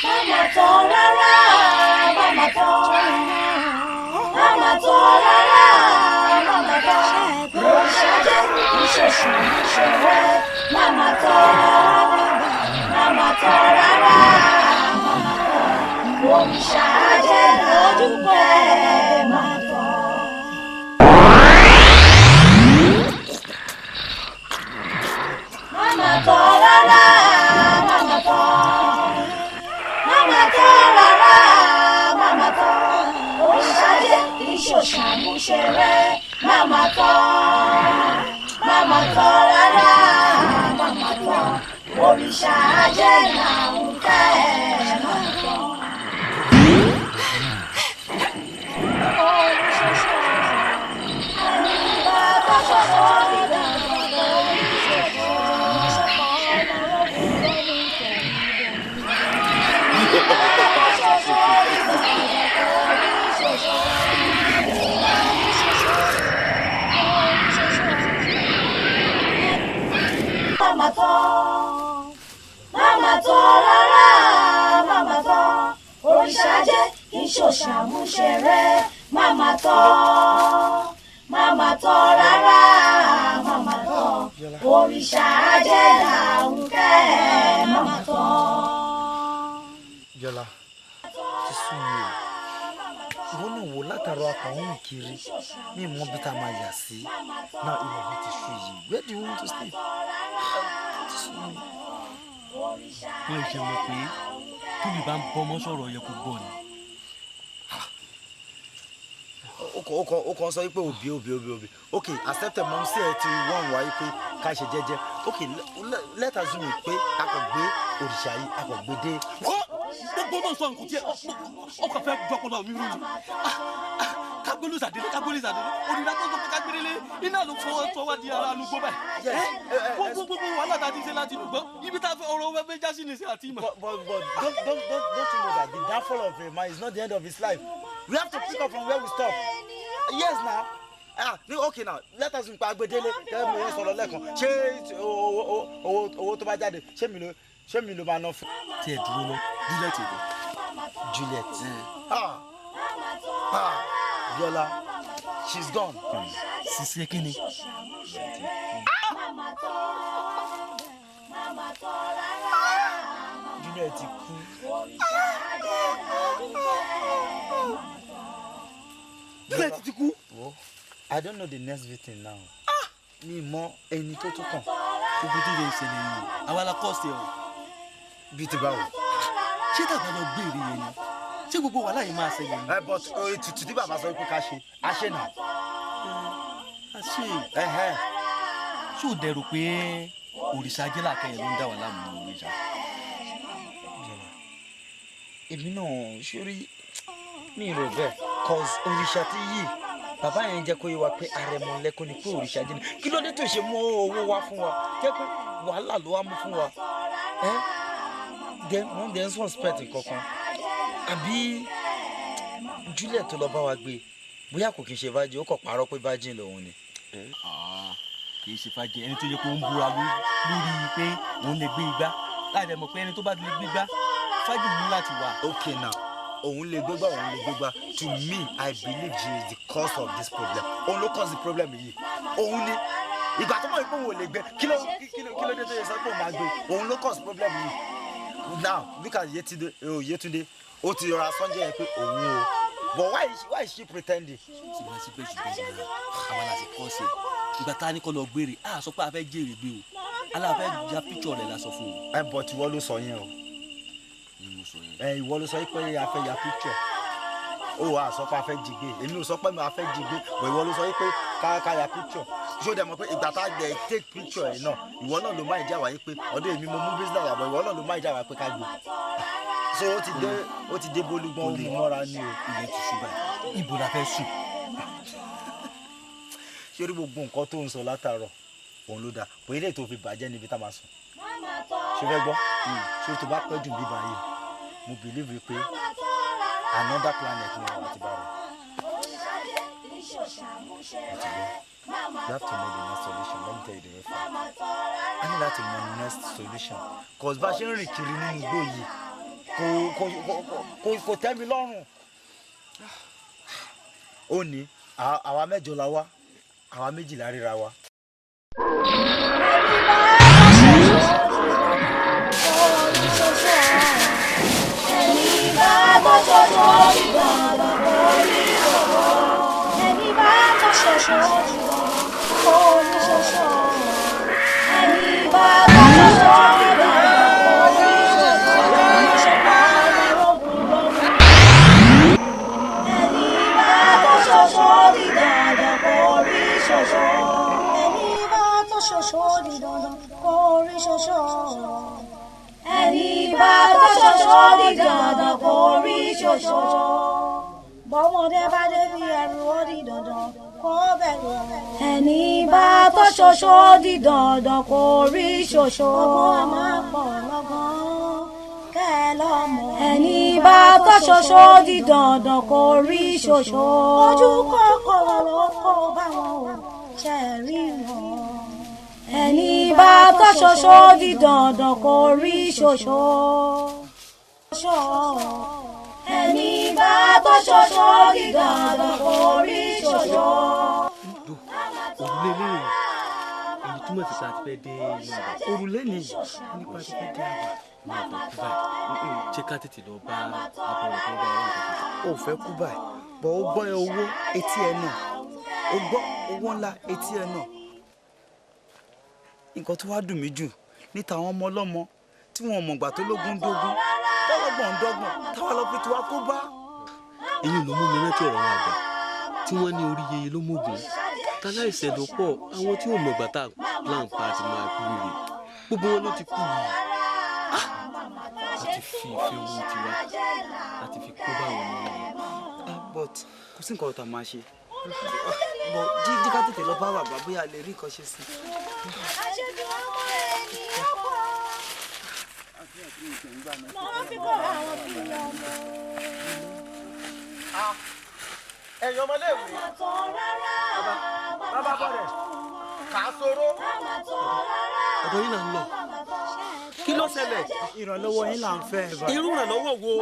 Màmá tọ́ rárá, màmá tọ́. Màmá tọ́ rárá, màmá tọ́. Òrìṣà jẹ́ ìṣòṣàmúṣeré. Màmá tọ́, màmá tọ́ rárá, màmá tọ́. Òrìṣà jẹ́ lójúkẹ́, màmá tọ́. Màmá tọ́ rárá, màmá tọ́. Màmá tọ́ rárá, màmá tọ́. Òrìṣà jẹ́ ìṣòṣàmúṣeré. Màmá tọ́, màmá tọ́ rárá, màmá tọ́. Òrìṣà jẹ́ làwùkẹ́, màmá tọ́. Màmá tọ́, màmá tọ́ rárá, màmá tọ́. Òrìṣà jẹ́ kì í ṣòṣàmúṣeré. Màmá tọ́, màmá tọ́ rárá, màmá tọ́. Òrìṣà jẹ́ làwùkẹ́, màmá tọ́. Bíọ́lá ti sú mi o. Ìwọ náà wò látàrọ akàn ń kiri mi mọ bí tá a máa yà sí. Now ilẹ̀ mi ti sú yìí. Where do you want to sleep? Ti sú mi. Wọ́n ṣe mọ̀ pé tóbi bá ń bọ́mọ sọ̀rọ̀ yẹ kó gbọ́ ni. Ó kàn sọ pé òbí òbí òbí òbí, ok, accept mọ sí ẹ ti wọ́n wá yìí pé ká ṣe jẹ́jẹ́. Ok, let us assume pé a kò gbé òrìṣà yìí, a kò gbé dé. Gbogbo tó ń sọ nǹkan tí ọkọ̀ fẹ́ jọpọlọ mi rú ni. Kágbélé kágbélé sàdélé òrìṣà tó sọ pé kágbélé iná ló fọwọ́ sọ wá di ara àlùgbò báyìí. Gbogbo wàhálà tá a ti ṣe láti lùgbọ́ ibi tá a fẹ́ ọ̀rọ̀ wẹ́ fẹ́ já sí ni sí àti ìmọ̀. But don't you know that the downfall of a man is not the end of his life? We have to pick up from where we stop. Yes now. Ah, okay now, let us pa agbedele kẹ́ mo yẹn sọ̀rọ̀ lẹ́ẹ̀kan. Ṣé owó tó bá jáde, ṣé mi ló máa ná fún. Tí ẹ dúró ná, Juliet ìbọn. Juliet. Ah ah, Biola, she's gone. Sisi kí ni? Juliet ti kú. Juliet ti kú. I don't know the next victim now. Mi mọ ẹni tó tún kàn. Gbogbo tí ilé ìṣẹ̀lẹ̀ yìí, àwa la kọ́ sí ẹ o. Bí ti báwo? Ṣé tàbá lọ gbé èrè yẹn ni? Ṣé gbogbo wàhálà yìí máa ṣẹlẹ̀ ni? Ẹ but ètùtù tí bàbá sọ pé ká ṣe, a ṣe nà. A ṣe. Ṣé o dẹ̀rù pé òrìṣà ajé làkẹyẹ ló ń dà wá láàmú ní òrìṣà? Èmi náà ṣórí mi rò bẹ́ẹ̀, cause òrìṣà tí yìí bàbá yẹn jẹ́ kó yé wa pé àrẹ̀mọlẹ́kùn ni, pé òrìṣà jẹ́ ni. Kí ló dé tó ṣe mú owó wá fún wa jẹ́ pé wàhálà ló wá mú fún wa? Ẹ́ Then wọ́n dẹ̀ ń suspect kankan, àbí Juliet tó lọ bá wa gbé, bóyá kò kí n ṣe virgin, ó kàn parọ́ pé virgin lòun ni. Kì í ṣe virgin. Ẹni tó yẹ kó ń búra lórí pé òun lè gbé igbá, láì dẹ̀ mọ̀ pé ẹni tó bá ti lè gbé igbá, virgin ní láti wà. Okay now, òun lè gbégbá, òun lè gbégbá. To me, I believe she is the cause of this problem. Òun ló cause the problem yìí. Òun ni. Ìgbà tó mọ̀ pé òun ò lè gbé, kí ló dé tó yẹ sọ pé òun máa gbé? Òun ló cause problem yìí. Now look at Yetunde. Oh, Yetunde, ó ti rọra sọ́njẹ́ yẹn pé òun o, but why is she pretending? Ṣùgbọ́n síbẹ̀síbẹ̀ náà, àwa la sì kọ́ sí i. Ìgbà tá a ní kọ́ lọ gbére, a sọ pé a fẹ́ jèrè gbé o, aláfẹ́ ya píkṣọ̀ rẹ̀ la sọ fún o. Ẹ bọ̀ tí wọ́n ló sọ yẹn o. Ni mo sọ yẹn. Ẹ ìwọ ló sọ pé a fẹ́ ya picture o. Wà sọ pé a fẹ́ jí gbé. Èmi ò sọ pé a fẹ́ jí gbé, but ìwọ ló sọ pé ká ya picture. Ṣó dẹ̀ mọ̀ pé ìgbà tá a dẹ̀ take picture yìí náà, ìwọ náà ló má ìjà wáyé pé ọdún èmi mo mú business àbọ̀, ìwọ náà ló má ìjà wáyé pé ká gbé. So ó ti dé bólúgbọ́n, ó mú mọ́ra ní o. Ilẹ̀ ti ṣú báyìí, ibo la fẹ́ sùn? Ṣé orí gbogbo nǹkan tó ń sọ látàárọ̀, òun ló dáa bó ilé tó fi bàjẹ́ níbi tá a máa sùn. Ṣé fẹ́ gbọ́? Ṣé tó bá pẹ́ jù bí báyìí, mo believe pé another planet ni àwọn àti bá rẹ̀. You have to know the next solution. Let me tell you the way forward. A ní láti mọ next solution, cause bá a ṣe ń rìn kiri nínú igbó yìí, kò tẹ́ mi lọ́rùn. Ó ní àwa mẹ́jọ la wá, àwa méjìlá ríra wa. Ẹni bá tó ṣoṣo di dandan kó rí ṣoṣo. Ẹni bá tó ṣoṣo di dandan kó rí ṣoṣo. Ẹni bá tó ṣoṣo di dandan kó rí ṣoṣo. Ṣọpá lọ́rọ̀gùn lọ́rùn. Ẹni bá tó ṣoṣo di dandan kó rí ṣoṣo. Ẹni bá tó ṣoṣo di dandan kó rí ṣoṣo. Ẹni bá tó ṣoṣo di dandan kó rí ṣoṣo. Bọ́mọdé bá débi ẹrù, ó di dandan kó bẹ̀rù. Ẹni bá tó ṣoṣo di dandan kó rí ṣoṣo. Ọgbọ́n a máa pọ̀ lọ́gbọ́n kẹ́ ẹ lọ́mọ. Ẹni bá tó ṣoṣo di dandan kó rí ṣoṣo. Ojú kòkòrò ló kó bá wọn o, ṣe rí wọn. Ẹni bá tó ṣoṣo di dandan kó rí ṣoṣo. Ẹni bá tó ṣoṣo di dandan kó rí ṣoṣo. Òrùlé lè èyí túmọ̀ sí pé a ti fẹ́ dé inú àbá. Òrùlé ni nípa ti fẹ́ dé àbá. Máa bọ̀ kú báyìí, ṣé ká tètè lọ bá abọ́ rẹ̀ kó bá wà nǹkan tó Ó fẹ́ kú báyìí bọ̀, ó gbọ́ owó etí ẹ náà, ó gbọ́ owó ńlá etí ẹ náà. Nǹkan tó wá dùn mí jù níta, àwọn ọmọ ọlọ́mọ tí wọn mọ̀gbà tó lógún dógún, tọ́lọ́gbọ̀n dọ́gbọ̀n, táwa lọ fi tiwa kó bá. Èyí ló mú mi rántí ọ̀rọ̀ àwọn àgbà tí wọ́n ní orí yeye ló mógun táláìsẹ̀ ló pọ̀. Àwọn tí ò mọ̀gbà tá a plan pa àti máa kú rèé, gbogbo wọn ló ti kú yìí. Láti fi ìfẹ́ owó tiwa láti fi kó bá àwọn ọmọ náà. Ah, but kò sí nǹkan tá a máa ṣe, but jí ká tètè lọ bá bàbá, bóyá a lè rí nǹkan ṣe sí i. Àṣejù ọmọ ènìyàn pọ̀. Wọ́n fi kọ́ àwọn kiri ọmọ. Ẹ̀yin ọmọléèwé, bàbá bọ̀dẹ̀ kà á sọ̀rọ̀. Ọ̀dọ̀ yín là ń lọ. Kí ló ṣẹlẹ̀? Ìrànlọ́wọ́ yín là ń fẹ́. Irú ìrànlọ́wọ́ wo?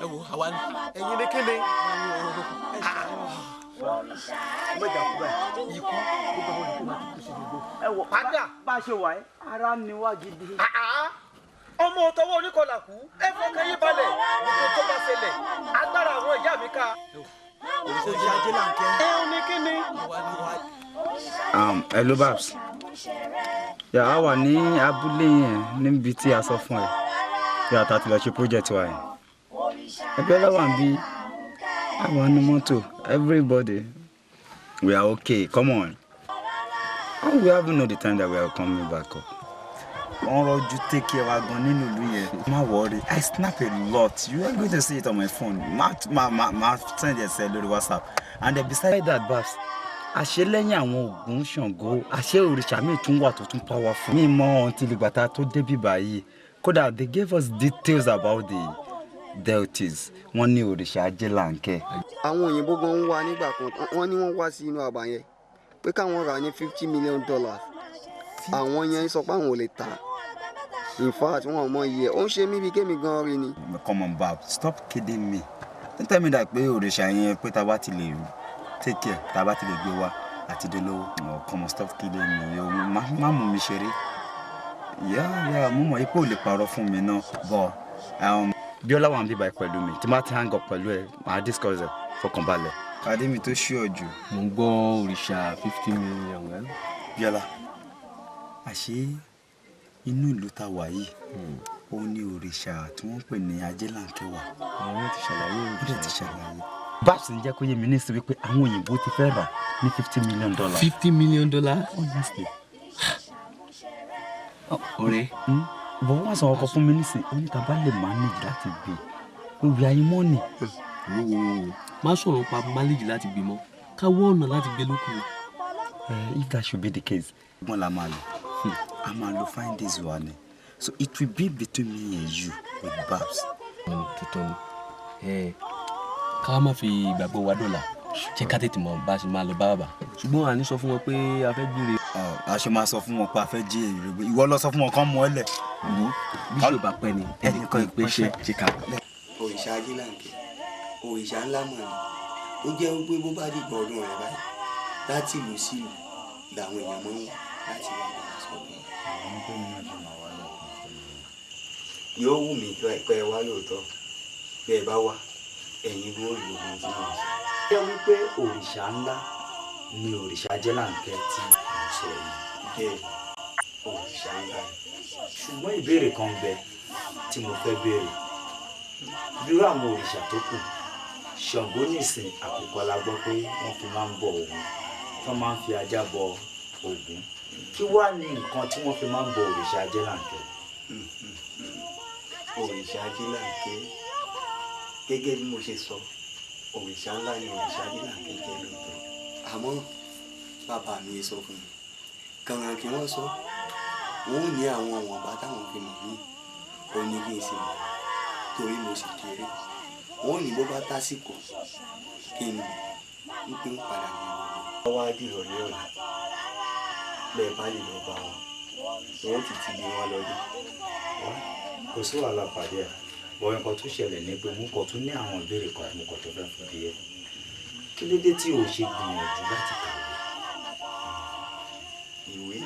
Ẹ wo, àwa ni. Ẹ̀yin ní kíni? Mọ̀jà kú báyìí, ikú gbogbo àwọn olùkọ́ máa ti kú sí gbogbo. Ẹ wò padà. Bá a ṣe wà ẹ́, ara ni wá gidi. Ọmọ tọwọ́ oníkọlà kú, ẹ fọkàn yín balẹ̀. Gbogbo tó bá ṣẹlẹ̀, agbára àwọn ìyá mi ká. Òrìṣà ajé là ń kẹ́. Ẹ ò ní kíni. Hello Babs. Yà á wà ní abúlé yẹn níbi tí a sọ fún ẹ bí a ta ti lọ ṣe project wa yẹn. Ẹgbẹ́ lọ́wọ́ bí àwọn ní mọ́tò, everybody, we are okay. Come on, how we haven't know the time that we are coming back up. Wọ́n rọjú take care wa gan nínú ìlú yẹn. Má worry, I snap a lot. You are going to see it on my phone. Má send ẹ sẹ lórí WhatsApp. And then beside that, Babs, àṣé lẹ́yìn àwọn Ògún, Ṣàngó, àṣé òrìṣà míì tún wà tó tún powerful. Mi mọ ohun tí ìgbà tá a tó débí báyìí. Kódà, they gave us details about the deities. Wọ́n ní òrìṣà ajé là ń kẹ́. Àwọn òyìnbó gan ń wá nígbà kan, wọ́n ní wọ́n wá sí inú àbá yẹn pé káwọn rà ní $50 million. Àwọn yẹn sọ pé àwọn ò lè tà. In fact, wọn ò mọ iye ẹ̀. Ó ń ṣe mí bíi kémi gan rí ni. Come on, Bab, stop kidding me. Don't tell me that pé òrìṣà yẹn, pé tá a bá ti lè take care, tá a bá ti lè gbé wá àti dolówó. Oh, come on, stop kidding me. Yo, má mú mi ṣeré. Yeah, mo mọ̀ pé ò lè parọ́ fún mi náà, but Bíọ́lá wà ń bíbá ẹ pẹ̀lú mi. Tí má ti hang up pẹ̀lú ẹ, màá discuss ẹ, fọkànbalẹ̀. Pàdé mi tó ṣú ọ jù. Mo ń gbọ́ òrìṣà 50 million ẹ. Bíọ́lá, àṣé inú ìlú tá a wà yìí, ó ní òrìṣà tí wọ́n ń pè ní Ajélánkẹ́ wà. Àwọn ti ṣàlàyé. Ó dẹ̀ ti ṣàlàyé. Babs ń jẹ́ kó yé mi ní sí wípé àwọn òyìnbó ti fẹ́ rà ní $50 million. $50 million. Honestly. Ọ̀rẹ́. Bọ̀ wọ́n sọ ọkọ̀ fún mi nísìn, ó ní ta bá lè manage láti gbé pé we are in money. Wo wo wo, má sọ̀rọ̀ pa manage láti gbé mọ́, ká wọ́ ọ̀nà láti gbé lókù. If that should be the case, wọ́n la máa lò. A máa lo findings wa ni. So it will be between me and you with Babs. Tuntun ni ká má fi ìgbàgbọ́ wa dọ̀là, jẹ́ ká tètè mọ̀ bá a ṣe máa lọ bá bàbá, ṣùgbọ́n àní sọ fún wọn pé a fẹ́ gbére. A ṣe máa sọ fún wọn pé a fẹ́ jí èrè gbé? Ìwọ lọ sọ fún wọn kán mú ẹ lẹ̀. Wo bí ṣe bá pẹ́ ni ẹnìkan ìpè ṣe ṣe ká. Òrìṣà Ajílànkẹ́, òrìṣà ńlá mọ̀ ni ó jẹ́ wípé bó bá dìgbà ọdún rẹ̀ báyìí, láti ìlú sí ìlú làwọn èèyàn máa ń wá láti wá bá a sọdún. Yóò wù mí pé ẹ wá lóòótọ́. Bí ẹ bá wá, ẹ̀yin gan rí ogun tí mo ń sọ. Jẹ́ wípé òrìṣà ńlá ni òrìṣà Ajélánkẹ́ tí mò ń sọ yìí. Bẹ́ẹ̀, òrìṣà ńlá ni. Ṣùgbọ́n ìbéèrè kan ń bẹ tí mo fẹ́ béèrè. Bírú àwọn òrìṣà tó kù, Ṣàngó nìsín, àkùkọ la gbọ́ pé wọ́n fi máa ń bọ Ògún, tó máa ń fi ajá bọ Ògún. Kí wá ní nǹkan tí wọ́n fi máa ń bọ òrìṣà Ajélánkẹ́? Òrìṣà Ajílànkẹ́, gẹ́gẹ́ bí mo ṣe sọ, òrìṣà ńlá ni òrìṣà Ajílànkẹ́ jẹ́ lóòótọ́. Àmọ́ bàbá mi sọ fún mi kàràn kí wọ́n sọ, wọ́n ò ní àwọn ọ̀wọ̀nba táwọn fi mọ̀ mí, ó ní kí n sì mọ̀ torí mo sì kéré. Wọ́n ò ní bó bá tásìkò kí n mọ̀ wípé ń padà mọ̀ wọ́n. Wá dìrọ̀lẹ́ ọ̀la, bẹ́ẹ̀ bá lè lọ bá wọn, wọn ó ti ti bí wọn lọ́dún. Kò sí wàhálà, pàdé ẹ̀ bọ̀. Nǹkan tó ṣẹlẹ̀ ni pé mo kàn tún ní àwọn ìbéèrè kan tí mo kàn tó fẹ́ fún bí ẹ. Kí ló dé tí o ṣe gbìyànjú láti kàwé? Ìwé,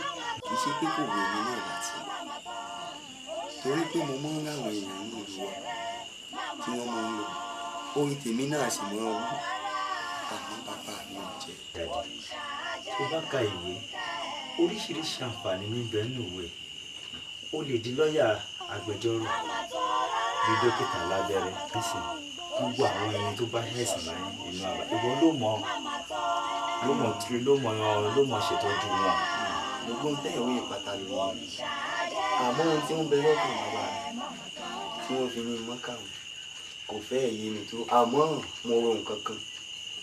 kì í ṣe pé kò wù mí náà láti lọ, torí pé mo máa ń ráwọn èèyàn ní ìlú wa tí wọ́n máa ń lọ, orí tèmi náà sì máa ń wú, àmọ́ bàbá mi ò jẹ́. Daddy, tó bá ka ìwé, oríṣiríṣi àǹfààní níbẹ̀ nínú ìwé. O lè di lọ́ọ̀yà, agbẹjọ́rò, bí dókítà lábẹ́rẹ́ nísìn. Gbogbo àwọn ẹni tó bá ṣẹ̀sìn láyé inú àbá, ìwọ ló mọ̀ ṣètọ́jú wọn. Gbogbo ń tẹ́ ìwé ìpàtà lórí mi, àmọ́ ohun tí ń bẹ lọ́kàn bàbá mi tí wọ́n fi ní mọ́kàwé kò fẹ́ yé mi tó. Àmọ́ mo ro nǹkan kan,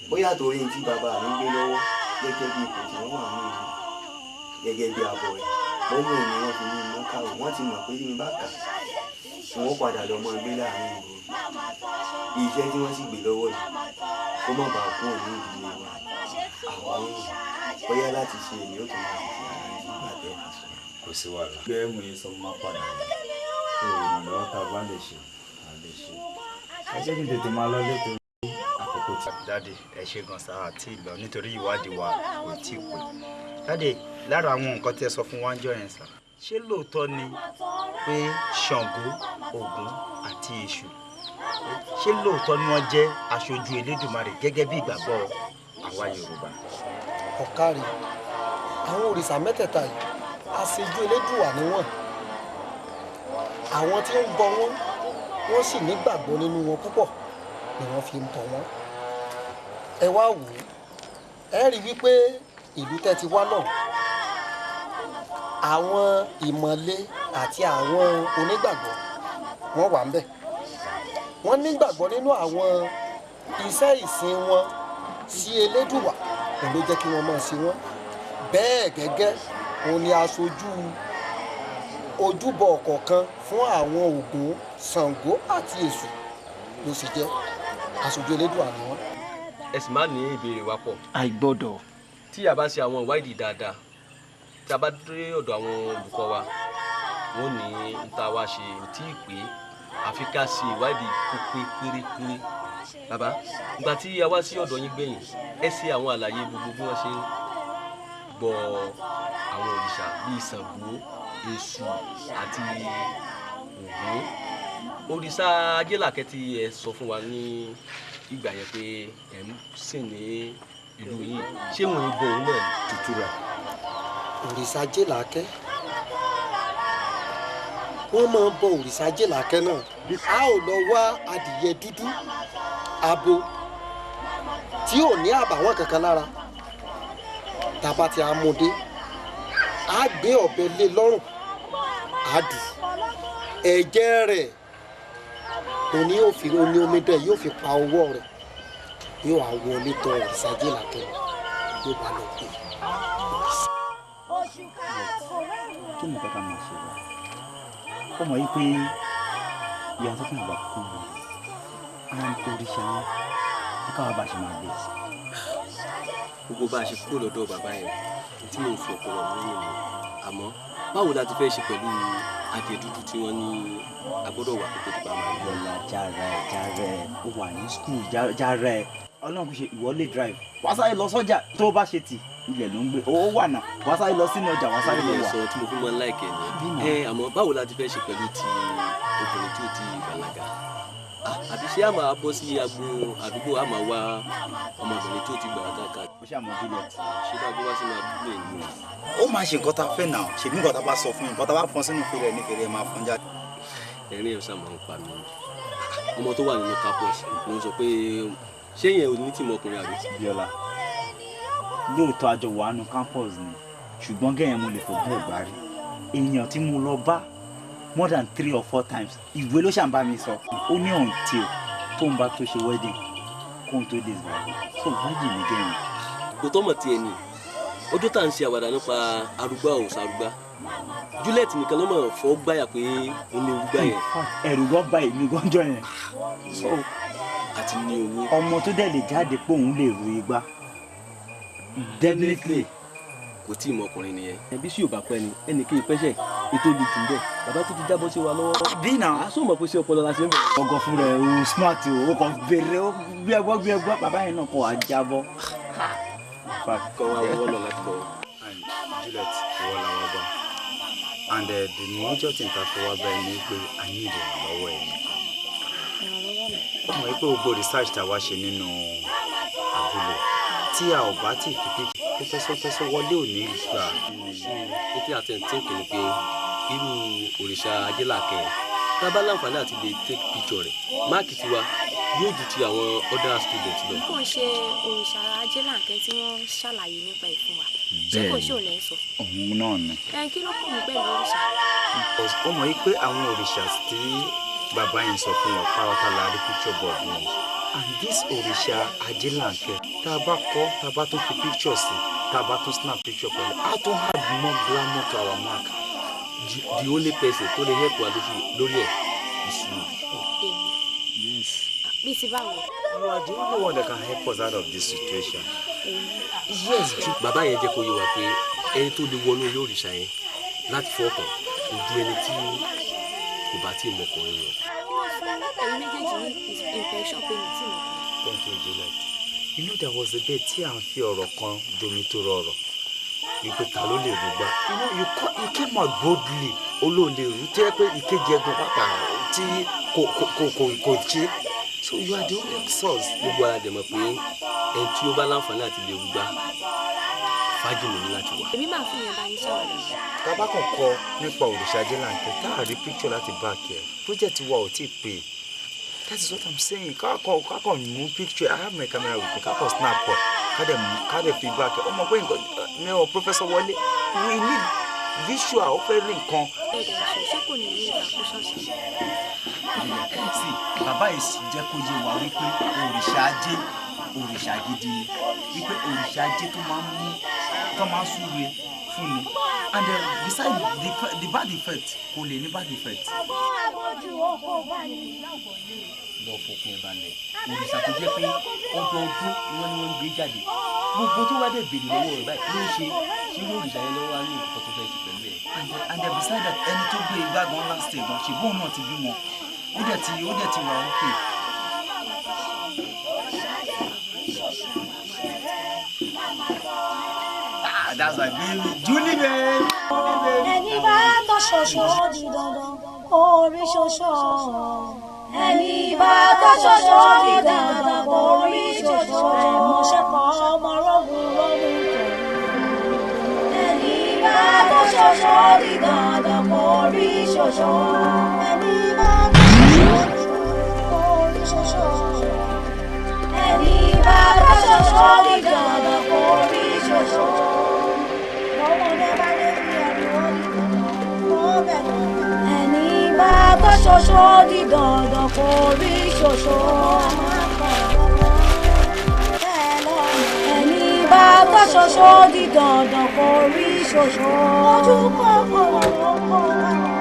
bóyá torí ní tí bàbá mi gbé lọ́wọ́ gẹ́gẹ́ bí ipò tí wọ́n wà ní ìlú, gẹ́gẹ́ bí àbọ̀ rẹ̀ ó mú ni wọ́n fi ní mọ́kàwé. Wọ́n ti mọ̀ pé tí mi bá kà, wọ́n padà lọ mọ́ gbé láàrin ìgboro. Iṣẹ́ tí wọ́n sì gbé lọ́wọ́ yìí, kó má bàa kú òní ìdílé wa, àwọn bóyá láti ṣe èmi ó tún máa fi ṣe ara rẹ̀ nígbà tẹ́ ẹ bá sọ. Kò sí wàhálà. Gbé mú yín sọ, máa padà wá. Tó ìrànlọ́wọ́ tá a bá lè ṣe, a lè ṣe. Ẹ jẹ́ kí n tètè máa lọ létò àkókò tí. Daddy, ẹ ṣe gan sáà tí ì lọ nítorí ìwádìí wa kò tí ì pé. Daddy, lára àwọn nǹkan tí ẹ sọ fún wa ń jọ yẹn sà, ṣé lóòótọ́ ni pé Ṣàngó, Ògún àti Èṣù, ṣé lóòótọ́ ni wọ́n jẹ́ aṣojú Elédùmarè gẹ́gẹ́ bí ìgbàgbọ́ àwa Yorùbá? Ọ̀kárì, àwọn òrìṣà mẹ́tẹ̀ẹ̀ta yìí, aṣojú Elédùwà ni wọ́n. Àwọn tí ń bọ wọ́n, wọ́n sì nígbàgbọ́ nínú wọn púpọ̀ ni wọ́n fi ń bọ wọ́n. Ẹ wá wò ó, ẹ rí wípé ìlú tẹ́ ti wá náà, àwọn ìmọ̀le àti àwọn onígbàgbọ́ wọ́n wà ń bẹ̀. Wọ́n nígbàgbọ́ nínú àwọn iṣẹ́ ìsìn wọn sí Elédùwà, òun ló jẹ́ kí wọ́n máa ṣe wọ́n bẹ́ẹ̀. Gẹ́gẹ́ òun ni aṣojú Ojúbọ ọ̀kọ̀ọ̀kan fún àwọn Ògún, Ṣàngó àti Èṣù ló sì jẹ́. Aṣojú Elédùà ni wọ́n. Ẹ sì má ní ìbéèrè wa pọ̀. Àìgbọ́dọ̀. Tí a bá ṣe àwọn ìwádìí dáadáa, tí a bá dé ọ̀dọ̀ àwọn olùkọ́ wa, wọ́n ní n ta wá ṣe ò tí ì pé, àfi ká ṣe ìwádìí kó pé pérépéré. Bàbá, ìgbà tí a wá sí ọ̀dọ̀ yín gbẹ̀yìn, ẹ ṣe àwọn àlàyé gbogbo bí wọ́n ṣe ń bọ àwọn òrìṣà bíi Ṣàngó, Èṣù àti Ògún. Òrìṣà Ajélàkẹ́ tí ẹ sọ fún wa ní ìgbà yẹn pé ẹ ń sìn ní ìlú yìí, ṣé wọn ń bọ òun náà? Tutura òrìṣà Ajélàkẹ́, wọ́n máa ń bọ òrìṣà Ajélàkẹ́ náà. A ò lọ wá adìyẹ dúdú abo tí ò ní àbàwọ́n kankan lára. Tàbá tí a mú dé, a gbé ọ̀bẹ lé lọ́rùn, a dù ẹ̀jẹ̀ rẹ̀, òní yóò fi oní omidan yóò fi pa ọwọ́ rẹ̀, yóò wá wọlé tọ̀ òrìṣà Ajélàkẹ́, yóò bá lọ pé. Kí ni nǹkan tá a máa ṣe wá? Ó mọ̀ yí pé ìyá tó fún àgbà kú and òrìṣà yẹn ní káwa bá ṣe máa gbé. Gbogbo bá a ṣe kúrò lọ́dọ̀ bàbá yẹn tí mò ń fi ọpọlọ mi rìn mọ́, àmọ́ báwo la ti fẹ́ ṣe pẹ̀lú adìẹ dúdú tí wọ́n ní a gbọ́dọ̀ wà kókó tó bá máa lọ. Bọ́lá, jára ẹ̀, jára ẹ̀, ó wà ní school, jára ẹ̀. Ọlọ́run kò ṣe ìwọ lè drive, wàá sáré lọ sọ́jà. Tó bá ṣe tì ilẹ̀ ló ń gbé owó wà náà, wàá sáré lọ sínú ọjà, wàá sáré lọ wà. Sọ tí mo fi máa ń láìkẹ́ ni ẹ, àmọ́ báwo la ti fẹ́ ṣe pẹ̀lú ti obìnrin tí ó ti bàlágà? Àbí ṣé a máa bọ́ sí agbo àdúgbò, a máa wá ọmọbìnrin tí ó ti gbàrà káàkiri? Ó ṣàmọ Juliet. Ṣé bá gbé wá sínú àdúgbò yìí ni? Ó máa ṣe nǹkan tá a fẹ́ náà, ṣèbí nǹkan tá a bá sọ fún yín, nǹkan tá a bá fọn sínú fèrè ní fèrè máa fọn jáde. Ẹ̀rín ẹ̀ ṣáà máa ń pa mí. Ọmọ tó wà nínú campus ló ń sọ pé ṣé yẹn ò ní tìmọ̀ ọkùnrin àbí? Bíọ́lá, lóòótọ́ àjọ wà nù campus ni, ṣùgbọ́n gẹ̀yìn mo lè fògùn ẹ̀gbá rí èèyàn tí mo lọ bá more than 3 or 4 times, ìwé ló ṣàn bá mi sọ. Ó ní until tóun bá tó ṣe wedding kóun tó dé ìgbà, so wedding ni gẹ̀yìn. Kò tọ́mọ̀ tiẹ̀ ni ọjọ́ tá à ń ṣe àwàdà nípa arúgbá òòṣà arúgbá, Juliet nìkan ló mọ̀ fọ́ gbáyà pé òun lè rúgbà yẹn. Ẹ̀rù gan ba èmi gánjọ yẹn. So àti ní owó. Ọmọ tó dẹ̀ lè jáde pé òun lè ru igbá definitely. Kò tí ì mọ ọkùnrin nìyẹn. Ẹbí sì ò bá pẹ́ ni ẹnì kí n pẹ́ṣẹ̀ ètò olùtù ń bẹ̀, bàbá tó ti jábọ́ sí wa lọ́wọ́. Àbí náà. A sọ mọ̀ pé sí ọpọlọ la ṣe ń bẹ̀rẹ̀. Ọgọ fún rẹ o smart o, o kàn béèrè o gbé ẹgbọ́ gbé ẹgbọ́, bàbá yẹn náà kọ wá jábọ́. Kọ́ wa wọ́n lọ láti kọ́. And Juliet, ìwọ làwọn bá, and the major thing ta fi wá bẹ́ẹ̀ ni pé a ní ìrànlọ́wọ́ ẹ̀ ni. Ó mọ̀ pé gbogbo research tá a wá ṣe nínú abúlé, tí a ò bá tí ì fi pé pẹ́sọ́pẹ́sọ́ wọlé ò ní gbà. Ní tí a ti ń tíǹkì ni pé irú òrìṣà Ajélàkẹ́ tá a bá láǹfààní àti lè take picture rẹ̀, máàkì tiwa yóò ju ti àwọn other students lọ. Kò ń ṣe òrìṣà Ajélàkẹ́ tí wọ́n ṣàlàyé nípa ẹ̀ fún wa, ṣé kò ṣe òun lẹ́ ń sọ? Òun náà ni. Ẹ kí ló kàn mí pẹ̀lú òrìṣà? Ó mọ̀ yí pé àwọn òrìṣà tí bàbá yẹn sọ fún wa pátá la rí picture board wọn, and this òrìṣà Ajélàkẹ́ tá a bá kọ́, tá a bá tún fi picture sí, tá a bá tún snap picture pẹ̀lú, a tún add more glamour to our mark. The only person tó lè help wa lórí ẹ̀ is you. Èmi? Yes. Bí ti báwo? You are the only one that can help us out of this situation. Yes. Bàbá yẹn jẹ́ kó yé wa pé ẹni tó lè wọnú ilé òrìṣà yẹn láti fọkàn kò ju ẹni tí kò bá tí ì mọkùnrin lọ. Kí ló fún ẹ̀yin méjèèjì ní impression pé mi tí mọkùnrin? Thank you, Juliet. You know there was a day tí à ń fi ọ̀rọ̀ kan jomi tó rọrọ̀ wípé ta ló lè rúgbà. You know you came out boldly, olóòlè rú tó yẹ pé ìkejì ẹ̀gbọ́n pàpà tí kò kò kò kò ṣe. So you are the only source. Gbogbo ara dẹ̀ mọ̀ pé ẹni tí ó bá láǹfààní àti lè rúgbà fájìmù ní láti wà. Èmi máa fún yẹn bá yín ṣàwàdà. Tá a bá kàn kọ nípa òrìṣà Ajélàkẹ́ tá a rí picture láti back ẹ̀, project wa ò tí ì pé. That is what I'm saying. Kákọ̀ mú picture, I have my camera with me, kákọ̀ snap ọ̀, ká dẹ̀ fi back ẹ̀. Ó mọ̀ pé nǹkan mi ò Professor Wọlé, we need visual, ó fẹ́ rí nǹkan. Ẹ̀dẹ̀ ṣe ṣé kò ní ní ìdàkúṣọ̀ṣe? Sí, bàbá yìí sì jẹ́ kó yé wa wípé òrìṣà ajé òrìṣà gidi ni, wípé òrìṣà ajé tó máa ń mú tó máa ń súre fún ni. And then beside the bad effect, kò lè ní bad effect. Lọ fọkàn ẹ balẹ̀, òrìṣà tó jẹ́ pé ọdọọdún ni wọ́n ní wọ́n ń gbé jáde, gbogbo tó wá dẹ̀ béèrè lọ́wọ́ rẹ̀ báyìí ló ń ṣe ṣírò òrìṣà yẹn lọ́wọ́ á ní nǹkan tó fẹ́ ṣe pẹ̀lú ẹ̀. And then beside that, ẹni tó gbé igbá gan last year gan, ṣe bóun náà ti bímọ, ó dẹ̀ ti wà okay. Ah, that's my baby, Julie babe. Ẹni bá tọ́ ṣoṣo ó di dandan kó rí ṣoṣo. Ẹni bá tọ́ ṣoṣo ó di dandan kó rí ṣoṣo. Àìmọ̀ṣẹ́ kan ọmọ rọ́gùn rọ́gùn tó. Ẹni bá tọ́ ṣoṣo ó di dandan kó rí ṣoṣo. Ẹni bá tọ́ ṣoṣo ó di dandan kó rí ṣoṣo. Ẹni bá tọ́ ṣoṣo ó di dandan kó rí ṣoṣo. Bọ́mọdé bá dé bí ẹni ó di dandan kó bẹ̀ dandan. Ẹni bá tọ́ ṣoṣo ó di dandan kó rí ṣoṣo. Ẹni bá tọ́ ṣoṣo ó di dandan kó rí ṣoṣo. Ojú kòkòrò ló kó bá wọn.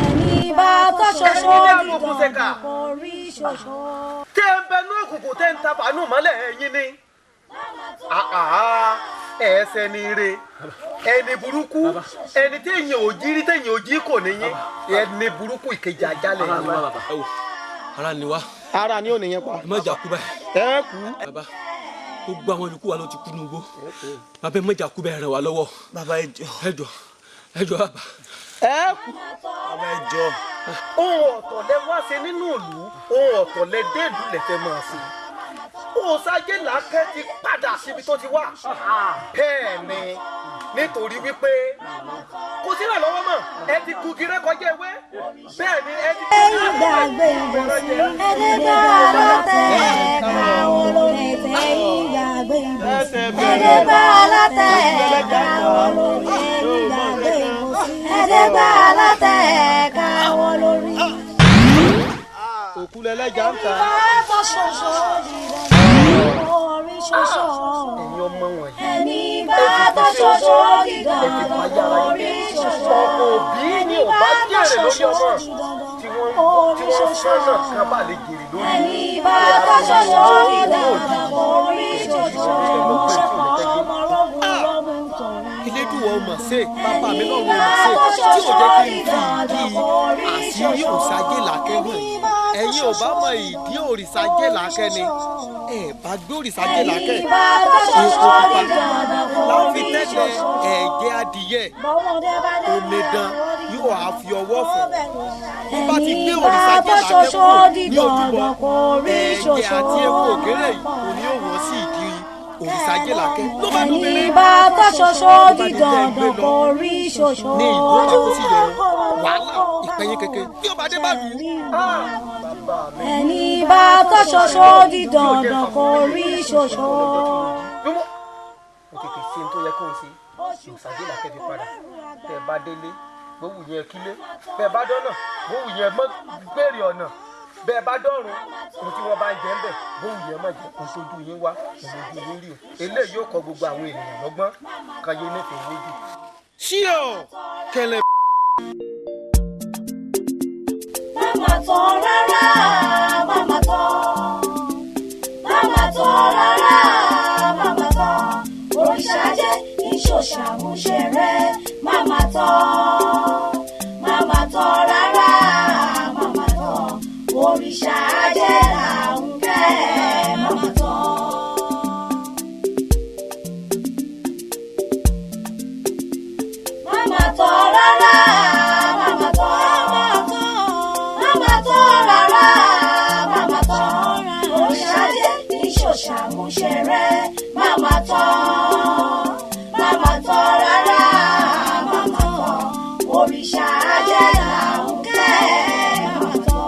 Ẹni bá tọ́ ṣoṣo ó di dandan kó rí ṣoṣo. Tẹ́ ẹ ń bẹ ní òkùnkùn, tẹ́ ń ta bàánù mọ́lẹ̀, ẹ̀yin ni ẹ̀ẹ́sẹ̀ ni ire, ẹni burúkú, ẹni téèyàn ò jí rí, téèyàn ò jí kò níyìn, ẹni burúkú ìkejì ajálẹ̀ yìí. Ẹ wò, ara ni wá. Ara ni ò nìyẹn pa. Ẹ má jà kú báyìí. Ẹ kú. Bàbá, gbogbo àwọn yòókù wa ló ti kú ní igbó. Bàbá, ẹ má jà kú bẹ́ẹ̀, ràn wá lọ́wọ́. Bàbá, ẹ jọ̀ọ́. Ẹ jọ̀ọ́, ẹ jọ̀ọ́ bàbá. Ẹ kú. Bàbá, ẹ jọ̀ọ́. Ohun ọ̀tọ̀ lẹ wá ṣe nínú ìlú, ohun ọ̀tọ̀ lẹ dé ìlú lẹ fẹ́ máa ṣe. Òòṣàjẹ́ làákẹ́ ti padà síbi tó ti wà. Bẹ́ẹ̀ ni, nítorí wípé kò sí ìrànlọ́wọ́ mọ́, ẹ ti gungi ré kọjá ewé. Bẹ́ẹ̀ ni, ẹ ti Ẹ̀yin gbàgbé ìbòsí, ẹ̀ẹ́dẹ́gbẹ́ alátẹ̀ káwọn lórí. Ẹ̀yin gbàgbé ìbòsí, ẹ̀ẹ́dẹ́gbẹ́ alátẹ̀ káwọn lórí. Ẹ̀yin gbàgbé ìbòsí, ẹ̀ẹ́dẹ́gbẹ́ alátẹ̀ káwọn lórí. Òkú lẹlẹ́jà ń ta. Bá tọ́ ṣoṣo di dandan kó rí ṣoṣo. Ẹ̀yin ọmọ wọ̀nyí. Ẹni bá tọ́ ṣoṣo di dandan kó rí ṣoṣo. Ọkọ̀ òbí ni ò bá jèrè lórí ọmọ tí wọ́n tí wọ́n sọ́nà kan bá lè jèrè lórí. Ẹni bá tọ́ ṣoṣo di dandan kó rí ṣoṣo. Àìmọ̀ṣẹ́ kan ọmọ rọ́gùn rọ́gùn tọ̀run. Elédùwọ̀ ọmọ ṣe bàbá mi lọ́rùn ọmọ ṣe tí ò jẹ́ kí n fi ìdí àṣírí òòṣàjẹ́ làákẹ́ hàn yìí. Ẹ̀yin ò bá mọ ìdí òrìṣàjẹ́ làákẹ́ ni ẹ bá gbé òrìṣàjẹ́ làákẹ́. Èkó pupa láwọn fi tẹ́lẹ̀ ẹ̀jẹ̀ adìyẹ, omidan yóò á fi ọwọ́ fọ̀. Bó bá ti gbé òrìṣàjẹ́ làákẹ́ kúrò ní ojúbọ, ẹ̀jẹ̀ àti ewu ògèrè yìí kò ní òwò sí ìdí òrìṣàjẹ́ làákẹ́ ló bá Ẹni dóbìnrin bá tọ́ ṣoṣo di dandan kó rí ṣoṣo. Ní ìlú ọba kó sì yọrọ wàhálà ìpẹ̀yìn kékeré bí ó bá dé bá lù ú. Ẹni bá tọ́ ṣoṣo di dandan kó rí ṣoṣo. Mo tètè ṣe ohun tó yẹ kó o ṣe, òrìṣàjẹ́ làákẹ́ fi padà. Tẹ́ ẹ bá délé, gbówù yẹn kílé. Bẹ́ẹ̀ bá dọ́nà, gbówù yẹn mọ́ gbèrè ọ̀nà. Bẹ́ẹ̀ bá dọ́run, ohun tí wọ́n bá ń jẹ ń bẹ̀, gbówù yẹn mọ́ jẹ. Ohun tójú yín wá, ohun ojú yín rí o. Eléyìí yóò kọ gbogbo àwọn ènìyàn lọ́gbọ́n kan yé nífẹ̀ẹ́ owó jù. Ṣíọ kẹlẹ. Mama tán rárá, mama tán. Mama tán rárá, mama tán. Òrìṣà jẹ́ ìṣòṣàmúṣe rẹ̀. Mama tán, mama tán rárá, mama tán. Òrìṣà jẹ́ là ń kẹ́, mama tán. Mama tán rárá, mama tán. Mama tán rárá, mama tán. Òrìṣà jẹ́ ìṣòṣàmúṣe rẹ̀. Mama tán, mama tán rárá, mama tán. Òrìṣà jẹ́ là ń kẹ́, mama tán.